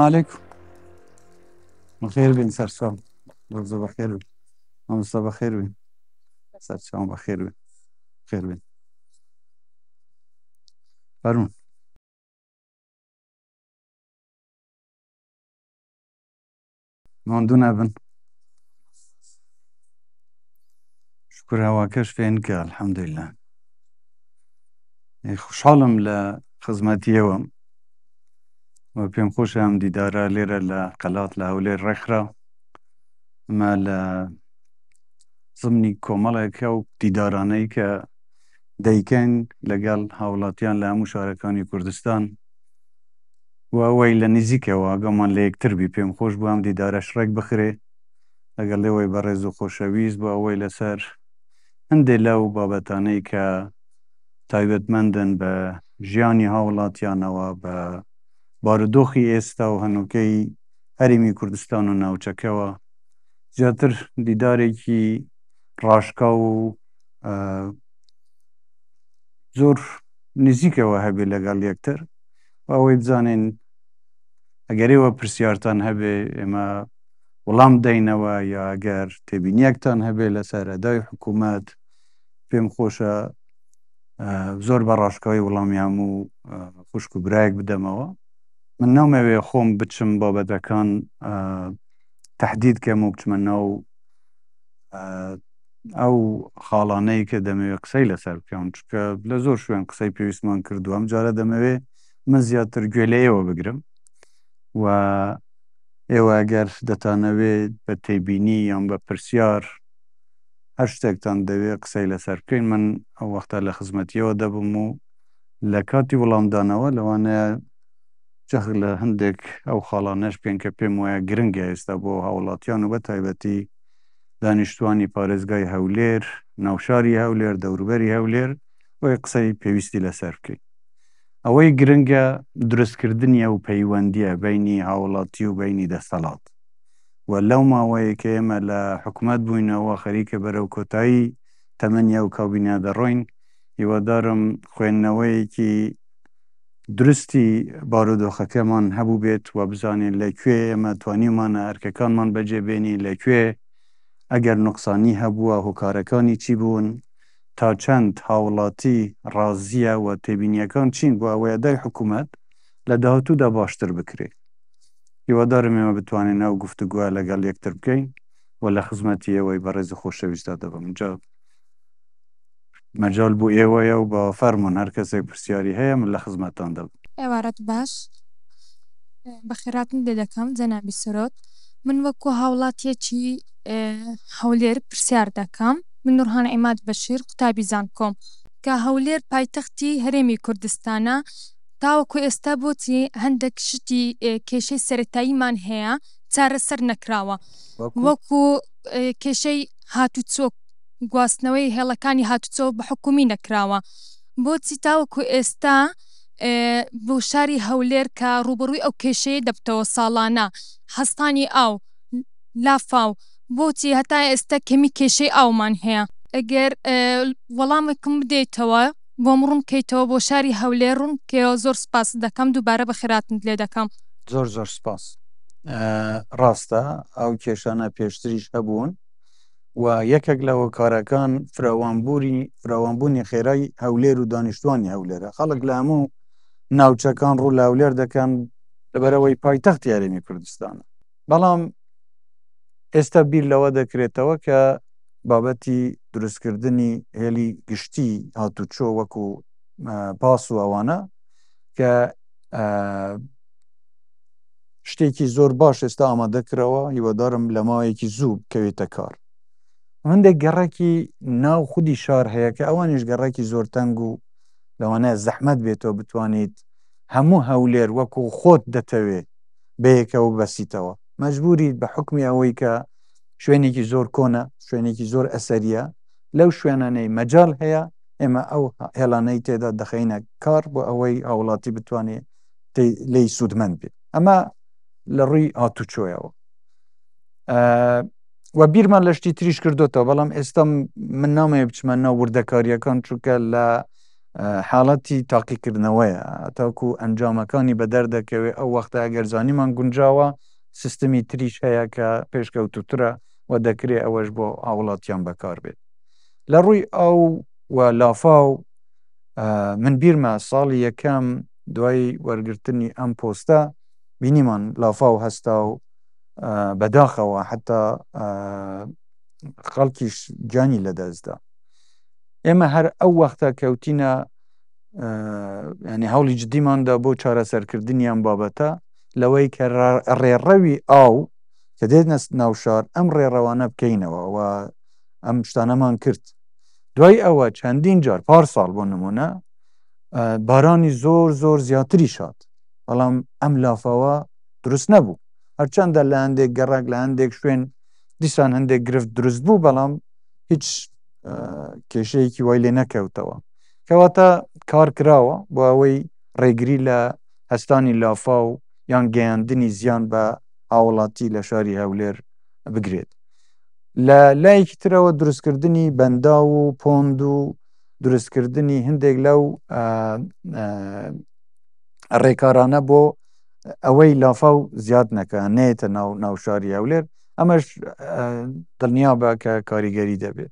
علیکم. بەخێر بێن سەرچاو. زۆر زۆر بەخێر بێن. مامۆستا بەخێر بێن. سەرچاوم بەخێر بێن. خێر بێن. فەرموون. ماندوو نەبن. شکر هەواکەش فێنکە الحمدلله. خوشحاڵم لە خزمەتی ئێوەم و پێم خۆشە ئەم دیدارە لێرە لە قەلات لە هەولێر ڕێکخرا. ئەمە لە زمنی کۆمەڵێک ئەو دیدارانەی کە دەیکەین لەگەڵ هاوڵاتیان لە هەموو شارەکانی کوردستان و ئەوەی لە نزیکەوە ئاگامان لە یەکتر بی. پێم خۆش بوو ئەم دیدارەش ڕێک بخرێ لەگەڵ ئێوەی بەڕێز و خۆشەویست بۆ ئەوەی لەسەر هەندێ لەو بابەتانەی کە تایبەتمەندن بە ژیانی هاوڵاتیانەوە، بە بارودۆخی ئێستا و هەنووکەی هەرێمی کوردستان و ناوچەکەوە، زیاتر دیدارێکی ڕاشکاو و زۆر نزیکەوە هەبێ لەگەڵ یەکتر و ئەوەی بزانین ئەگەر ئێوە پرسیارتان هەبێ ئێمە وەڵام دەینەوە یا ئەگەر تێبینیەکتان هەبێ لەسەر ئەدای حکوومەت پێم خۆشە زۆر بە ڕاشکاوی وەڵامی هەموو خوشک و برایەک بدەمەوە. من نامەوێ خۆم بچم بابەتەکان تهدید کەم و بچمە ناو ئەو خاڵانەی کە دەمەوێت قسەی لەسەر بکەم، چونکە لە زۆر شوێن قسەی پێویستمان کردووە. ئەم جارە دەمەوێت من زیاتر گوێ لە ئێوە بگرم و ئێوە ئەگەر دەتانەوێت بە تێبینی یان بە پرسیار هەر شتێکتان دەوێت قسەی لەسەر بکەین، من ئەو وەختە لە خزمەتیەوە دەبم و لە کاتی وەڵامدانەوە لەوانەیە جەخت لە هەندێک ئەو خاڵانەش بکەین کە پێم وایە گرنگە ئێستا بۆ هاوڵاتیان و بە تایبەتی دانیشتوانی پارێزگای هەولێر، ناوشاری هەولێر، دەوروبەری هەولێر، بۆیە قسەی پێویستی لەسەر بکەین. ئەوەی گرنگە دروستکردنی ئەو پەیوەندییە بەینی هاوڵاتی و بەینی دەسەڵات و لەو ماوەیە کە ئێمە لە حکومەت بووینەوە خەریکە بەرەو کۆتایی تەمەنی ئەو کابینە دەڕۆین، هیوادارم خوێندنەوەیەکی دروستی بارودۆخەکەمان هەبووبێت و بزانین لە کوێ ئێمە توانیومانە ئەرکەکانمان بەجێ بێنین، لە کوێ ئەگەر نوقسانی هەبووە هۆکارەکانی چی بوون، تا چەند هاوڵاتی ڕازییە و تێبینییەکان چین بۆ ئەوەی ئەدای حکوومەت لە داهاتوودا باشتر بکرێ. هیوادارم ئێمە بتوانین ئەو گفتوگۆیە لەگەڵ یەکتر بکەین و لە خزمەتی ئێوەی بەڕێز و خۆشەویستدا دەبم. جا مەجال بۆ ئێوەیە و بە فەرموون هەر کەسێک پرسیاری هەیە من لە خزمەتتان دەبم. ئێوارەت باش. بەخێرهاتنت لێ دەکەم جەنابی سەرۆک. من وەکو هاوڵاتیەکی هەولێر پرسیار دەکەم. من نورهان عیماد بەشیر قوتابی زانکۆم. کە هەولێر پایتەختی هەرێمی کوردستانە تاوەکو ئێستا بۆچی هەندێک شتی کێشەی سەرەتاییمان هەیە چارەسەر نەکراوە وەکو کێشەی هاتوچۆ گواستنەوەی هێڵەکانی هاتوچۆ بە حکومی نەکراوە بۆچی تاوەکو ئێستا بۆ شاری هەولێر کە ڕووبەڕووی ئەو کێشەیە دەبتەوە ساڵانە هەستانی ئاو لافاو بۆچی هەتا ئێستا کەمی کێشەی ئاومان هەیە؟ ئەگەر وەڵامێکم بدەیتەوە بۆم ڕوون بکەیتەوە بۆ شاری هەولێر ڕوون بکەیەوە زۆر سوپاست دەکەم دووبارە بەخێراتنت لێ دەکەم. زۆر زۆر سوپاس. ڕاستە ئەو کێشانە پێشتریش هەبوون و یەکێک لە هۆکارەکان فراوانبووری فراوانبوونی خێرای هەولێر و دانیشتوانی هەولێرە. خەڵک لە هەموو ناوچەکان ڕوو لە هەولێر دەکەن لەبەرئەوەی پایتەختی هەرێمی کوردستانە. بەڵام ئێستا بیر لەوە دەکرێتەوە کە بابەتی دروستکردنی هێلی گشتی هاتوچۆ وەکو پاس و ئەوانە کە شتێکی زۆر باش ئێستا ئامادە کراوە، هیوادارم لە ماوەیەکی زوو بکەوێتە کار. هەندێک گەڕەکی ناو خودی شار هەیە کە ئەوانیش گەڕەکی زۆر تەنگ و لەوانەیە زەحمەت بێتەوە بتوانیت هەموو هەولێر وەکو خۆت دەتەوێ بەیەکەوە ببەسیتەوە. مەجبوریت بە حوکمی ئەوەی کە شوێنێکی زۆر کۆنە، شوێنێکی زۆر ئەسەریە، لەو شوێنانەی مەجال هەیە ئێمە ئەو هێڵانەی تێدا دەخەینە کار بۆ ئەوەی هاوڵاتی بتوانێت لێی سوودمەند بێت. ئەمە لە ڕووی هاتوچۆیەوە. و بیرمان لە شتی تریش کردوتەوە، بەڵام ئێستا من نامەوێت بچمە ناو وردەکاریەکان، چونکە لە حاڵەتی تاقیکردنەوەیە تاکو ئەنجامەکانی بەدەر دەکەوێت ئەو وەختە ئەگەر زانیمان گونجاوە سیستمی تریش هەیە کە پێشکەوتوترە و دەکرێ ئەوەش بۆ هاوڵاتیان بەکار بێت. لە ڕووی ئاو و لافاو من بیرمە ساڵی یەکەم دوای وەرگرتنی ئەم پۆستە بینیمان لافاو هەستا و بەداخەوە حتا خەڵکیش گیانی لەدەستدا. ئێمە هەر ئەو وەختە کەوتینە ینی هەوڵی جدیماندا بۆ چارەسەرکردنی ئەم بابەتە لەوەی کە ڕێڕەوی ئاو کە دێتنە ناو شار ئەم ڕێڕەوانە بکەینەوە و ئەم شتانەمان کرد. دوای ئەوە چەندین جار پار ساڵ بۆ نمونە بارانی زۆر زۆر زیاتریش هات بەڵام ئەم لافاوە دروست نەبوو هەرچەندە لە هەندێک گەڕەک لە هەندێک شوێن دیسان هەندێک گرفت دروست بوو بەڵام هیچ کێشەیەکی وای لێ نەکەوتەوە کەواتە کار کراوە بۆ ئەوەی ڕێگری لە هەستانی لافاو یان گەیاندنی زیان بە هاوڵاتی لە شاری هەولێر بگرێت. لە لایەکی ترەوە دروستکردنی بەنداو و پۆند و دروستکردنی هەندێک لەو ڕێکارانە بۆ ئەوەی لافاو زیاد نەکە نێتە ناو ناوشاری هەولێر ئەمەش دڵنیا بە کە کاریگەری دەبێت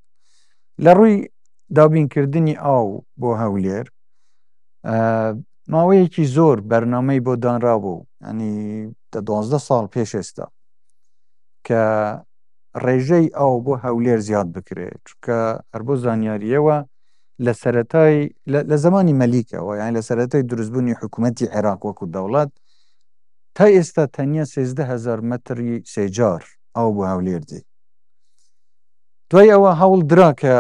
لە ڕووی دابینکردنی ئاو بۆ هەولێر ماوەیەکی زۆر بەرنمەی بۆ دانرا بوو ینی 12 ساڵ پێش ئێستا کە ڕێژەی ئاو بۆ هەولێر زیاد بکرێت چونکە هەر بۆ زانیاریەوە لە سەتای لە زمانی مەلیکەوە یان لە سەرەتای دروستبوونی حکوومەتی عێراق وەکو دەوڵەت تا ئێستا تەنیا 13هزار مەتری سێجار ئاو بۆ هەولێر دێ دوای ئەوە هەوڵ درا کە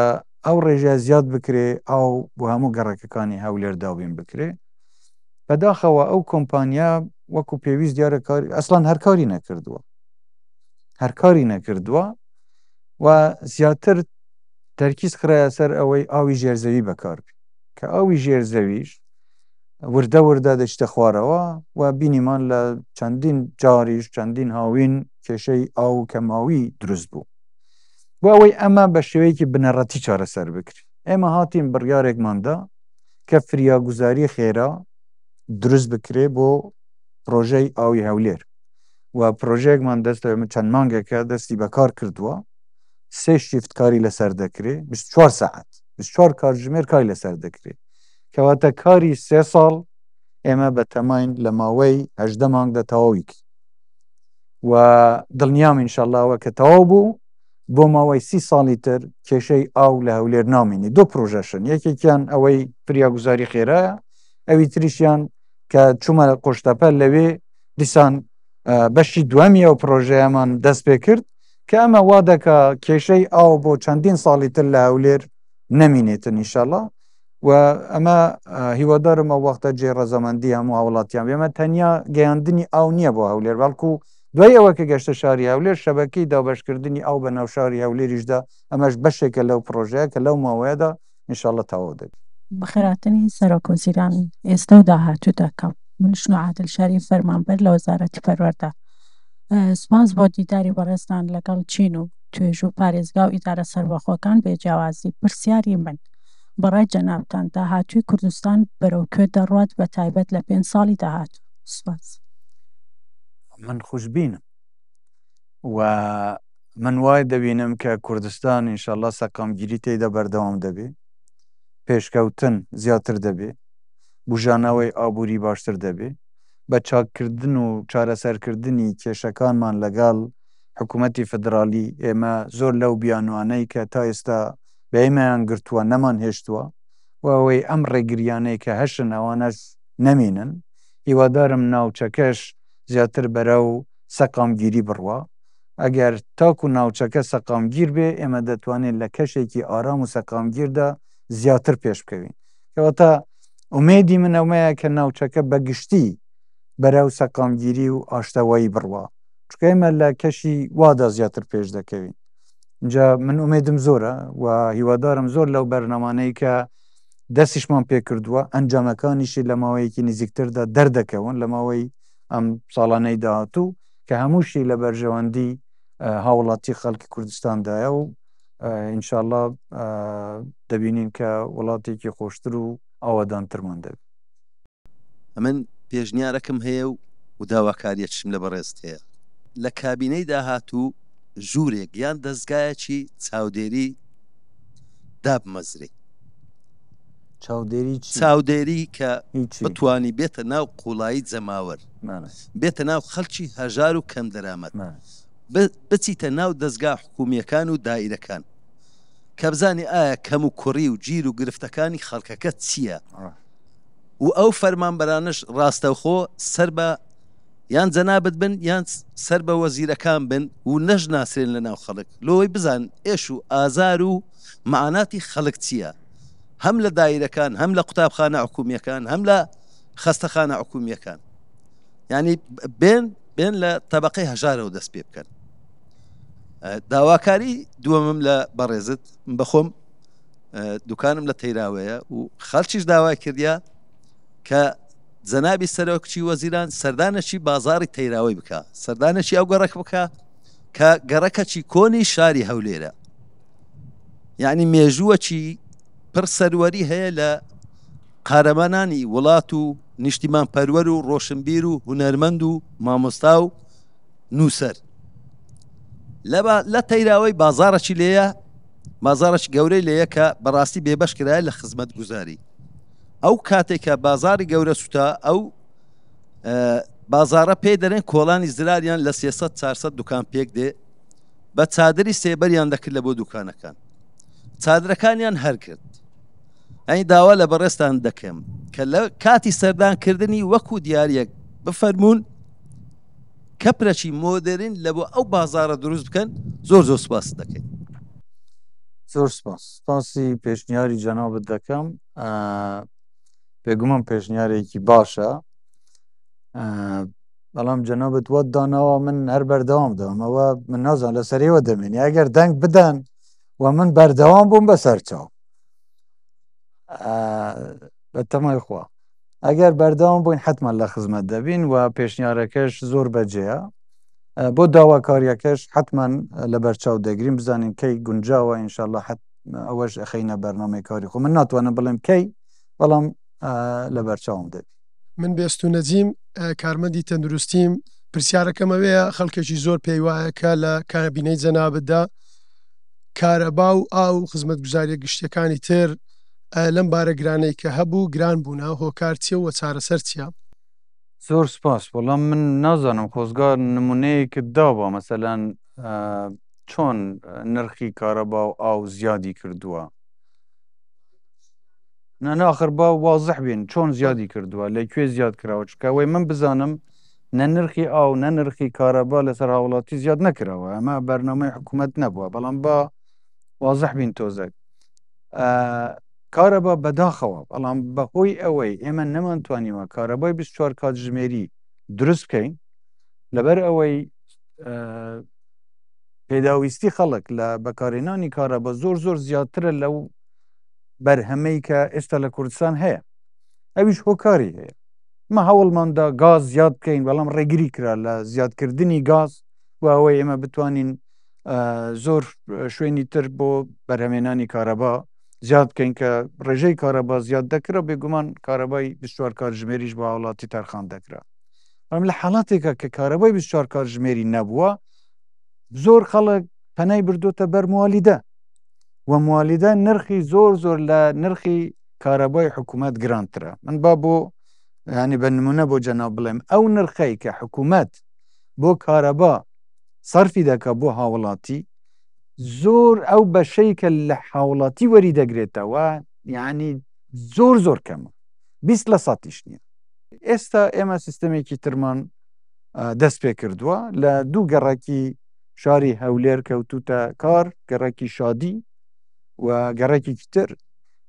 ئەو ڕێژە زیاد بکرێ ئاو بۆ هەموو گەڕەکەکانی هەولێر دابین بکرێ بەداخەوە ئەو کۆمپانیا وەکو پێویست دیارە کاری ئەسڵان هەرکاری نەکردووە هەرکاری نەکردووە و زیاتر تەرکیز خرایە سەر ئەوەی ئاوی ژێرزەوی بەکاربی کە ئاوی ژێرزەویش وردە وردە دەچتە خوارەوە و بینیمان لە چەندین جاریش چەندین هاوین کێشەی ئاو و کەماوی دروست بوو بۆ ئەوەی ئەمە بە شێوەیەکی بنەڕەتی چارەسەر بکرێت ئێمە هاتین بڕیارێکماندا کە فریاگوزاری خێرا دروست بکرێ بۆ پرۆژەی ئاوی هەولێر و پرۆژەیەکمان دەست من چەند مانگێکە دەستی بەکار کردووە سێ شیفت کاری لەسەر دەکرێ 24 ساعت 24 کاتژمێر کاری لەسەر دەکرێ کەواتە کاری سێ ساڵ ئێمە بە تەماین لە ماوەی هەژدە مانگدا تەواوی کرد و دڵنیام ئینشەڵڵاوە کە تەواو بوو بۆ ماوەی سی ساڵی تر کێشەی ئاو لە هەولێر نامێنی دوو پرۆژەشن یەکێکیان ئەوەی فریاگوزاری خێرایە ئەوی تریشیان کە چوومە قۆشتەپە لەوێ دیسان بەشی دووەمی ئەو پرۆژەیەمان دەست پێ کرد کە ئەمە وا دەکا کێشەی ئاو بۆ چەندین ساڵی تر لە هەولێر نەمینێتن ئینشەڵا و ئەمە هیوادارم ئەو وەختە جێ ڕەزامەندی هەموو هاوڵاتیان بێ. ئەمە تەنیا گەیاندنی ئاو نییە بۆ هەولێر بەڵکو دوای ئەوە کە گەشتە شاری هەولێر شەبەکەی دابەشکردنی ئاو بە ناو شاری هەولێریشدا ئەمەش بەشێکە لەو پڕۆژەیە کە لەو ماوەیەدا ئینشاڵڵە تەواو دەبێت. بەخێرهاتنی سەرۆک وەزیران ئێستا و داهاتوو دەکەم. من شنۆ عادل شەریف فەرمانبەر لە وەزارەتی پەروەردە. سوپاس بۆ دیداری بەڕێزتان لەگەڵ چین و توێژ و پارێزگا و ئیدارە سەربەخۆکان بێ جیاوازی. پرسیاری من، بەڕای جەنابتان داهاتووی کوردستان بەرەو کوێ دەڕوات بە تایبەت لە پێنج ساڵی داهاتوو؟ سوپاس. من خوشبینم و من وای دەبینم کە کوردستان ئینشەڵا سەقامگیری تێیدا بەردەوام دەبێ، پێشکەوتن زیاتر دەبێ، بوژانەوەی ئابووری باشتر دەبێ، بە چاککردن و چارەسەرکردنی کێشەکانمان لەگەڵ حکوومەتی فیدراڵی ئێمە زۆر لەو بیانوانەی کە تا ئێستا بە ئێمەیان گرتووە نەمان هێشتووە و ئەوەی ئەم ڕێگریانەی کە هەشن ئەوانەش نەمینن. هیوادارم ناوچەکەش زیاتر بەرەو سەقامگیری بڕوا. ئەگەر تاکو ناوچەکە سەقامگیر بێ ئێمە دەتوانین لە کەشێکی ئارام و سەقامگیردا زیاتر پێش بکەوین. کەواتە ئومێدی من ئەوەیە کە ناوچەکە بە گشتی بەرەو سەقامگیری و ئاشتەوایی بڕوا. چونکە ئێمە لە کەشی وادا زیاتر پێش دەکەوین. جا من ئومێدم زۆرە و هیوادارم زۆر لەو بەرنامانەی کە دەستیشمان پێکردووە ئەنجامەکانیشی لە ماوەیەکی نزیکتردا دەردەکەون لە ماوەی ئەم ساڵانەی داهاتوو کە هەمووشی لە بەرژەوەندی هاوڵاتی خەڵکی کوردستاندایە و ئینشاءاللە دەبینین کە وڵاتێکی خۆشتر و ئاوەدانترمان دەبێت. ئەمن پێشنیارەکم هەیە و داواکاریەکیشم لە بەڕێزت هەیە. لە کابینەی داهاتوو ژوورێک یان دەزگایەکی چاودێری دابمەزرێ. چاودێری چی؟ چاودێری کە بتوانی بێتە ناو قوڵایی جەماوەر، بێتە ناو خەڵکی هەژار و کەمدەرامەت، بچیتە ناو دەزگا حکومییەکان و دائیرەکان کە بزانی ئایا کەم و کوڕی و گیر و گرفتەکانی خەڵکەکە چییە و ئەو فەرمانبەرانەش ڕاستەوخۆ سەر بە یان جەنابت بن یان سەر بە وەزیرەکان بن و نەشناسرێن لە ناو خەڵک لۆی بزان ئێش و ئازار و مەعاناتی خەڵک چییە هەم لە دایرەکان هەم لە قوتابخانە حکومیەکان هەم لە خەستەخانە حکومیەکان ینی بێن بێن لە تەبقەی هەژارەوە دەست پێ بکەن داواکاری دووەمم لە بەڕێزت بەخۆم دوکانم لە تەیراوەیە و خەڵکیش داوای کردیا کە جەنابی سەرۆکچی وەزیران سەردانەکی بازاری تەیراوەی بکە سەردانەکی ئەو گەڕەک بکە کە گەڕەکەکی کۆنی شاری هەولێرە یعنی مێژووەکی پڕ سەروەری هەیە لە قارەمانانی وڵات و نیشتیمان پەروەر و ڕۆشنبیر و هونەرمەند و مامۆستا و نووسەر لە تەیراوەی بازارەکی لێیە بازارەکی گەورەی لێیە کە بەڕاستی بێبەش کرایە لە خزمەت گوزاری ئەو کاتێک کە بازاری گەورە سوتا ئەو بازارە پێی دەرێن کۆڵانی زراریان لە 300 400 دوکان پێک دێ بە چادری سێبەریان دەکرد لە بۆ دوکانەکان چادرەکانیان هەر کرد ئەی داوا لە بەڕێستان دەکەم کە لە کاتی سەردانکردنی وەکو دیارەک بفەرمونون کەپرەکی مۆدێرن لە بۆ ئەو بازاڕە دروست بکەن زۆر زۆر سپاست دەکەین. زۆر سپاس سپاسی پێشنیاری جەنابت دەکەم بێگومان پێشنیارێکی باشە بەڵام جەنابت وات داناوە من هەر بەردەوام دەم ئەوە من نازان لە سەرەوە دەمێنی ئەگەر دەنگ بدەن و من بەردەوام بووم بەسەر چاو بە تەمای خوا ئەگەر بەردەوام بووین حتمما لە خزمەت دەبین و پێشنیارەکەش زۆر بەجێیە بۆ داواکاریەکەش حتمما لە بەرچاو دەگرین بزانین کەی گونجاوە ئینشاءاللە حت ئەوەش ئەخەینە بەرنامەی کاری خۆ من ناتوانم بڵێم کەی بەڵام لە بەرچاوم دەبی. من بێستوو نەجیم کارمەندی تەندروستیم پرسیارەکەم ئەوەیە خەڵکێکی زۆر پێی وایە کە لە کابینەی جەنابتدا کارەبا و ئاو و خزمەتگوزاریە گشتیەکانی تر لەم بارە گرانەی کە هەبوو گران بوونە هۆکار چیە و چارەسەر چیە؟ زۆر سپاس وەڵام من نازانم خۆزگا نمونەیەکت دابا مەسەلەن چۆن نرخی کارەبا و ئاو زیادی کردووە نا ناخر با وازح بین چۆن زیادی کردووە لە کوێ زیاد کراوە چکە ئەوەی من بزانم نە نرخی ئاو نە نرخی کارەبا لەسەر هاوڵاتی زیاد نەکراوە ئەمە بەرنامەی حکوومەت نەبووە بەڵام با وازح بین تۆزێک کارەبا بەداخەوە بەڵام بەهۆی ئەوەی ئێمە نەمانتوانیوە کارەبای 24 کاتژمێری دروست بکەین لەبەر ئەوەی پێداویستی خەڵک لە بەکارهێنانی کارەبا زۆر زۆر زیاترە لەو بەرهەمەی کە ئێستا لە کوردستان هەیە ئەویش هۆکاری هەیە مە هەوڵماندا گاز زیاد بکەین بەڵام ڕێگری کرا لە زیادکردنی گاز و ئەوەی ئێمە بتوانین زۆر شوێنی تر بۆ بەرهەمێنانی کارەبا زیاد بکەین کە ڕێژەی کارەبا زیاد دەکرا بێگومان کارەبای 24 کاتژمێریش بۆ هاوڵاتی تەرخان دەکرا بەڵام لە حاڵاتێکا کە کارەبای 24 کاتژمێری نەبووە زۆر خەڵک پەنای بردوتە بەر موالیدە و موالیدە نرخی زۆر زۆر لە نرخی کارەبای حکوومەت گرانترە من با بۆ ینی بە نمونە بۆ جەناب بڵێم ئەو نرخەی کە حکوومەت بۆ کارەبا سەرفی دەکا بۆ هاوڵاتی زۆر ئەو بەشەی کە لە هاوڵاتی وەری دەگرێتەوە یعنی زۆر زۆر کەمە 20 لە ساتیش نییە ئێستا ئێمە سیستەمێکی ترمان دەست پێ کردووە لە دوو گەڕەکی شاری هەولێر کەوتوتە کار گەڕەکی شادی و گەڕەکێکی تر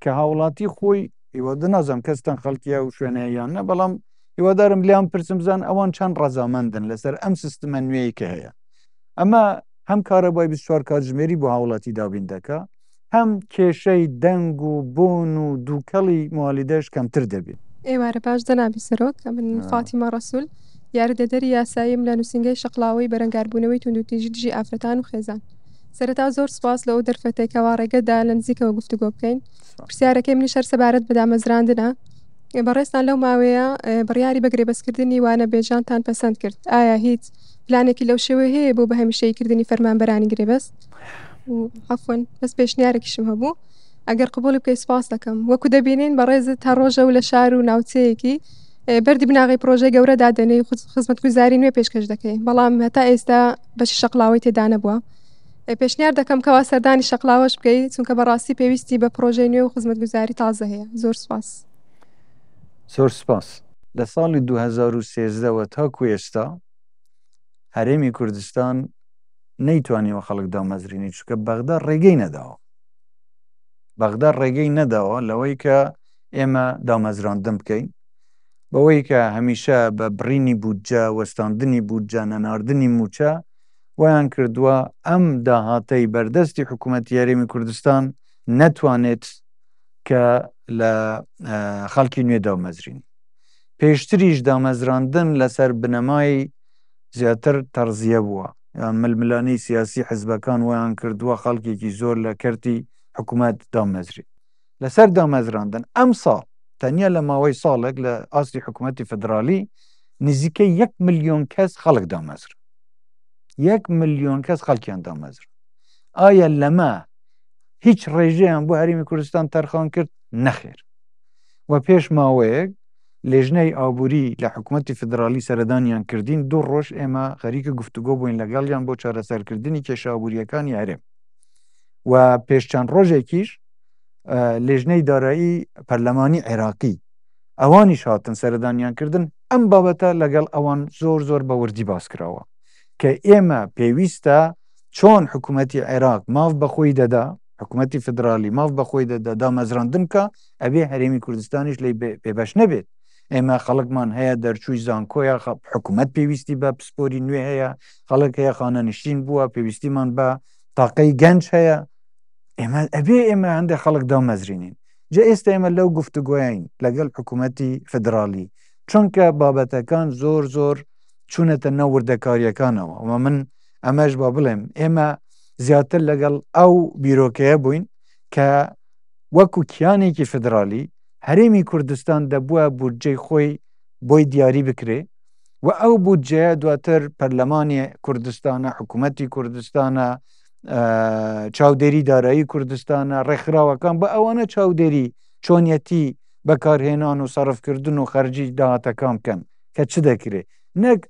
کە هاوڵاتی خۆی هیوادە نازم کەستان خەڵکیە و شوێنەیە یان نە بەڵام هیوادارم لیان پرسم بزان ئەوان چەند ڕەزامەندن لەسەر ئەم سیستمە نوێی کە هەیە ئەمە هەم کارەبای 24 کاتژمێری بۆ هاوڵاتی دابین دەکا هەم کێشەی دەنگ و بۆن و دووکەڵی موالیدەش کەمتر دەبێت. ئێوارە باش جەنابی سەرۆک، من فاتیمە ڕەسول، یاریدەدەری یاساییم لە نووسینگەی شەقڵاوەی بەرەنگاربوونەوەی توندوتیژی دژی ئافرەتان و خێزان. سەرەتا زۆر سوپاس لەو دەرفەتەی کەوا ڕێگەت دا لە نزیکەوە گفتوگۆ بکەین. پرسیارەکەی منیش هەر سەبارەت بە دامەزراندنە. بەڕێزتان لەو ماوەیە بڕیاری بە گرێبەستکردنی وانەبێژانتان پەسەند کرد. ئایا هیچ پلانێکی لەو شێوەیە هەیە بۆ بە هەمیشەییکردنی فەرمانبەرانی گرێبەست؟ و عەفوەن بەس پێشنیارێکیشم هەبوو ئەگەر قبوڵی بکەی سوپاس دەکەم. وەکو دەبینین بەڕێزت هەر ڕۆژە و لە شار و ناوچەیەکی بەردی بناغەی پڕۆژەی گەورە دادەنێی و خزمەتگوزاری نوێ پێشکەش دەکەی، بەڵام هەتا ئێستا بەشی شەقڵاوەی تێدا نەبووە. پێشنیار دەکەم کەوا سەردانی شەقلاوەش بکەی چونکە بەڕاستی پێویستی بە پڕۆژەی نوێ و خزمەتگوزاری تازە هەیە. زۆر سوپاس. زۆر سوپاس. لە ساڵی 2013 وە تاکو ئێستا هەرێمی کوردستان نەیتوانیوە خەڵک دامەزرینی چونکە بەغدا ڕێگەی نەداوە. بەغدا ڕێگەی نەداوە لەوەی کە ئێمە دامەزراندن بکەین بەوەی کە هەمیشە بە بڕینی بودجە، وەستاندنی بودجە، نەناردنی مووچە وایان کردووە ئەم داهاتەی بەردەستی حکوومەتی هەرێمی کوردستان نەتوانێت کە لە خەڵکی نوێ دامەزرین. پێشتریش دامەزراندن لەسەر بنەمای زیاتر تەڕزیە بووە یان ململانێی سیاسی حزبەکان وایان کردووە خەڵکێکی زۆر لە کەرتی حکوومەت دامەزرێت. لەسەر دامەزراندن ئەمساڵ تەنیا لە ماوەی ساڵێک لە ئاستی حکوومەتی فدرالی نزیکەی یەک ملیۆن کەس خەڵک دامەزرا. یەک ملیۆن کەس خەڵکیان دامەزرا. ئایا لەمە هیچ ڕێژەیان بۆ هەرێمی کوردستان تەرخان کرد؟ نەخێر. و پێش ماوەیەک لێژنەی ئابووری لە حکوومەتی فدرالی سەردانیان کردین، دوو ڕۆژ ئێمە خەریکە گفتوگۆ بووین لەگەڵیان بۆ چارەسەرکردنی کێشە ئابوورییەکانی هەرێم. و پێش چەند ڕۆژێکیش لێژنەی دارایی پەرلەمانی عێراقی ئەوانیش هاتن سەردانیان کردن، ئەم بابەتە لەگەڵ ئەوان زۆر زۆر بە وردی باس کراوە کە ئێمە پێویستە چۆن حکوومەتی عێراق ماف بەخۆی دەدا، حکوومەتی فدرالی ماف بەخۆی دەدا دامەزراندن بکە، ئەبێ هەرێمی کوردستانیش لی بێبەش نەبێت. ئێمە خەڵکمان هەیە دەرچووی زانکۆیە، حکوومەت پێویستی بە پسپۆری نوێ هەیە، خەڵک هەیە خانەنشین بووە، پێویستیمان بە تاقەی گەنج هەیە. ئێمە ئەبێ ئێمە هەندێک خەڵک دامەزرینین. جا ئێستا ئێمە لەو گفتوگۆیین لەگەڵ حکوومەتی فدرالی، چونکە بابەتەکان زۆر زۆر چوونەتە ناو وردەکاریەکانەوە. وە من ئەمەش با بڵێم ئێمە زیاتر لەگەڵ ئەو بیرۆکەیە بووین کە وەکو کیانێکی فدرالی هەرێمی کوردستان دەبووە بودجەی خۆی بۆی دیاری بکرێ و ئەو بودجەیە دواتر پەرلەمانی کوردستانە، حکوومەتی کوردستانە، چاودێری دارایی کوردستانە، ڕێکخراوەکان بە ئەوانە چاودێری چۆنیەتی بەکارهێنان و سەرفکردن و خەرجی داهاتەکان بکەن کە چ دەکرێ، نەک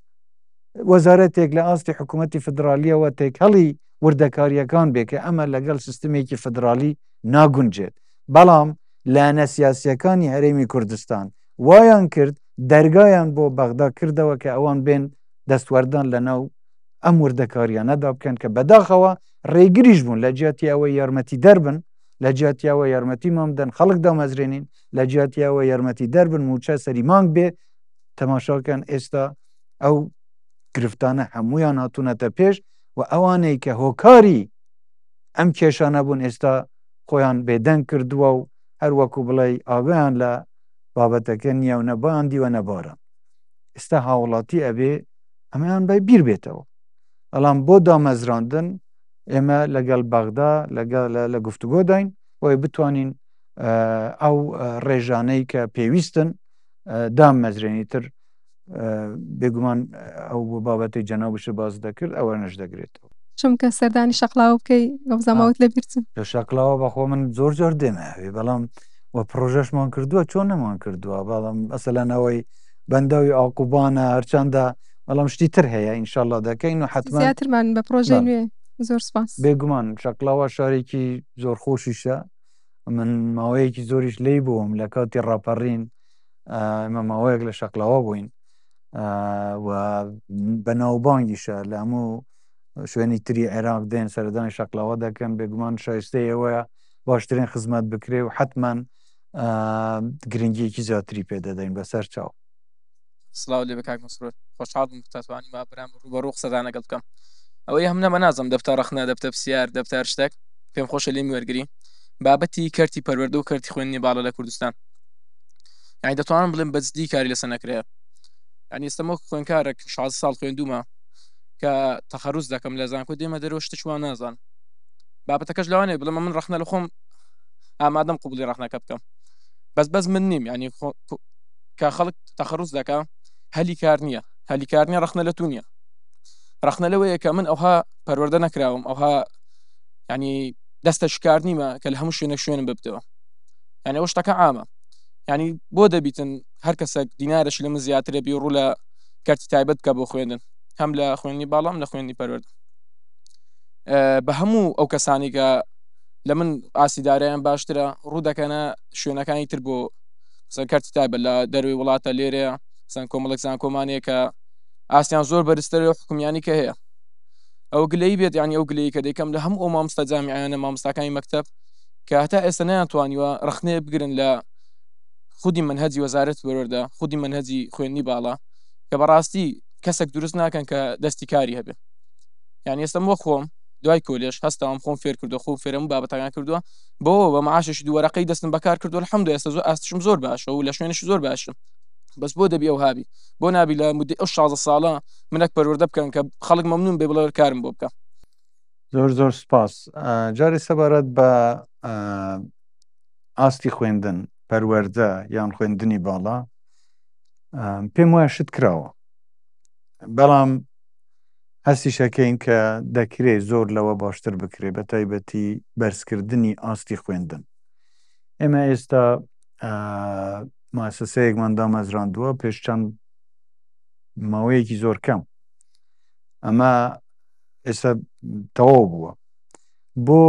وەزارەتێک لە ئاستی حکوومەتی فدرالیەوە تێکهەڵی وردەکاریەکان بێ کە ئەمە لەگەڵ سیستمێکی فدرالی ناگونجێت. بەڵام لایەنە سیاسیەکانی هەرێمی کوردستان وایان کرد دەرگایان بۆ بەغدا کردەوە کە ئەوان بێن دەستوەردان لە ناو ئەم وردەکاریانەدا بکەن کە بەداخەوە ڕێگریش بوون لە جیاتی ئەوەی یارمەتی دەربن، لە جیاتی ئەوە یارمەتیمان بدەن خەڵک دامەزرێنین، لە جیاتی ئەوە یارمەتی دەربن موچە سەری مانگ بێ. تەماشاکەن ئێستا ئەو گرفتانە هەمویان هاتوونەتە پێش و ئەوانەی کە هۆکاری ئەم کێشانە بوون ئێستا خۆیان بێدەنگ کردووە و هەر وەکو بڵێ ئاگایان لە بابەتەکە نییە و نەبان دیوە نەباران. ئێستا هاوڵاتی ئەبێ ئەمەیان بای بیر بێتەوە. بەڵام بۆ دامەزراندن ئێمە لەگەڵ بەغدا لەگەڵ لە گفتوگۆداین بۆی بتوانین ئەو ڕێژانەی کە پێویستن دامەزرێنی تر بێگومان ئەو بابەتی جەنابشە باز دەکرد ئەوە نەش دەگرێتەوە. چونکە سەردانی شەقلاوە بکەی وەبزانم لە بیرچم. لە شەقلاوە بەخۆ من زۆر جار دێمە ئەوێ بەڵام و پرۆژەشمان کردووە چۆن نەمان کردووە بەڵام ئەسەلەن ئەوەی بەنداوی ئاقوبانە هەرچەندە بەڵام شتی تر هەیە ئینشاءاللە دەکەین و حتمما زیاترمان بە پرۆژەی نوێ. زۆر سپاس. بێگومان شەقلاوە شارێکی زۆر خۆشیشە من ماوەیەکی زۆریش لی بووم لە کاتی ڕاپەڕین ئێمە ماوەیەک لە شەقلاوە بووین و بەناوبانگیشە لە هەموو شوێنی تری عێراق دێن سەردانی شەقلاوە دەکەن بێگومان شایستەی ئەوەیە باشترین خزمەت بکرێ و حتمما گرنگیەکی زیاتری پێدەدەین بەسەر چاو. سڵاو لێ بێ کاک مەسرور خۆشحاڵ بووم کە توانیم برام ڕووبەڕوو قسەتان لەگەڵ بکەم ئەوەی هەم نەمە نازم دەبتە ڕەخنە دەبتە پرسیار دەبتە هەر شتێک پێم خۆشە لێم وەرگری بابەتی کەرتی پەروەردە و کەرتی خوێندنی باڵا لە کوردستان یعنی دەتوانم بڵێم بەجدی کاری لەسەر نەکرێ یعنی ئێستا وەک خوێندکارێک 16 ساڵ خوێندومە کە تەخەروز دەکەم لە زانکۆ دێمە دەرەوە شتێک وان نازانم. بابەتەکەش لەوانەیە بڵێم من ڕەخنە لە خۆم ئامادەم قوبڵی ڕەخنەکە بکەم بەس بەس من نیم ینی کە خەڵک تەخەڕوز دەکا هەلی کار نییە هەلی کار نییە ڕەخنە لە تو نییە ڕەخنە لەوەیە کە من ئەوها پەروەردە نەکراوم ئەوها ینی دەستە شکار نیمە کە لە هەموو شوێنێک شوێنم ببتەوە یعنی ئەو شتەکە عامە ینی بۆ دەبیتن هەر کەسێک دینارش لە من زیاترە بی ڕوو لە کەرتی تایبەت بکە بۆ خوێندن هەم لە خوێندنی باڵام لە خوێندنی پەروەردە بە هەموو ئەو کەسانی کە لە من ئاستی دارایان باشترە ڕوو دەکەنە شوێنەکانی تر بۆ سەر کەرتی تایبەت لە دەروی وڵاتە لێرەیە سەن کۆمەڵێک زانکۆمانەیە کە ئاستیان زۆر بەرزتر لە حکومیانی کە هەیە ئەو گلەی بێت یانی ئەو گلەی کە دەیکەم لە هەموو ئەو مامۆستا جامیعانە مامۆستاکانی مەکتەب کە هەتا ئێستا نەیانتوانیوە ڕەخنەیە بگرن لە خودی مەنهەجی وەزارەت پەروەردە خودی مەنهەجی خوێندنی باڵا کە بەڕاستی کەسێک دروست ناکەن کە دەستی کاری هەبێ یعنی ئێستا وەک خۆم دوای کۆلێژ هەستاوم خۆم فێر کردو خۆم فێرم بابەتەکان کردووە بۆ بە معاشێکی دوو وەرەقەی دەستم بەکار کردو الحمد ئێستا زۆر ئاستشم زۆر باشە و لە شوێنش زۆر باشم بەس بۆ دەبی ئەو هابی بۆ نابی لە مدەی ئەو 16 ساڵە منەک پەروەردە بکەن کە خەڵک مەمنون بێ بڵێ کارم بۆ بکە. زۆر زۆر سپاس. جارێ سەبارەت بە ئاستی خوێندن، پەروەردە یان خوێندنی باڵا پێم وایە شت کراوە بەڵام هەستیشەکەین کە دەکرێ زۆر لەوە باشتر بکرێ بە تایبەتی بەرزکردنی ئاستی خوێندن. ئێمە ئێستا موسسەیەکمان دامەزراندووە پێش چەند ماوەیەکی زۆر کەم ئەمە ئێستا تەواو بووە بۆ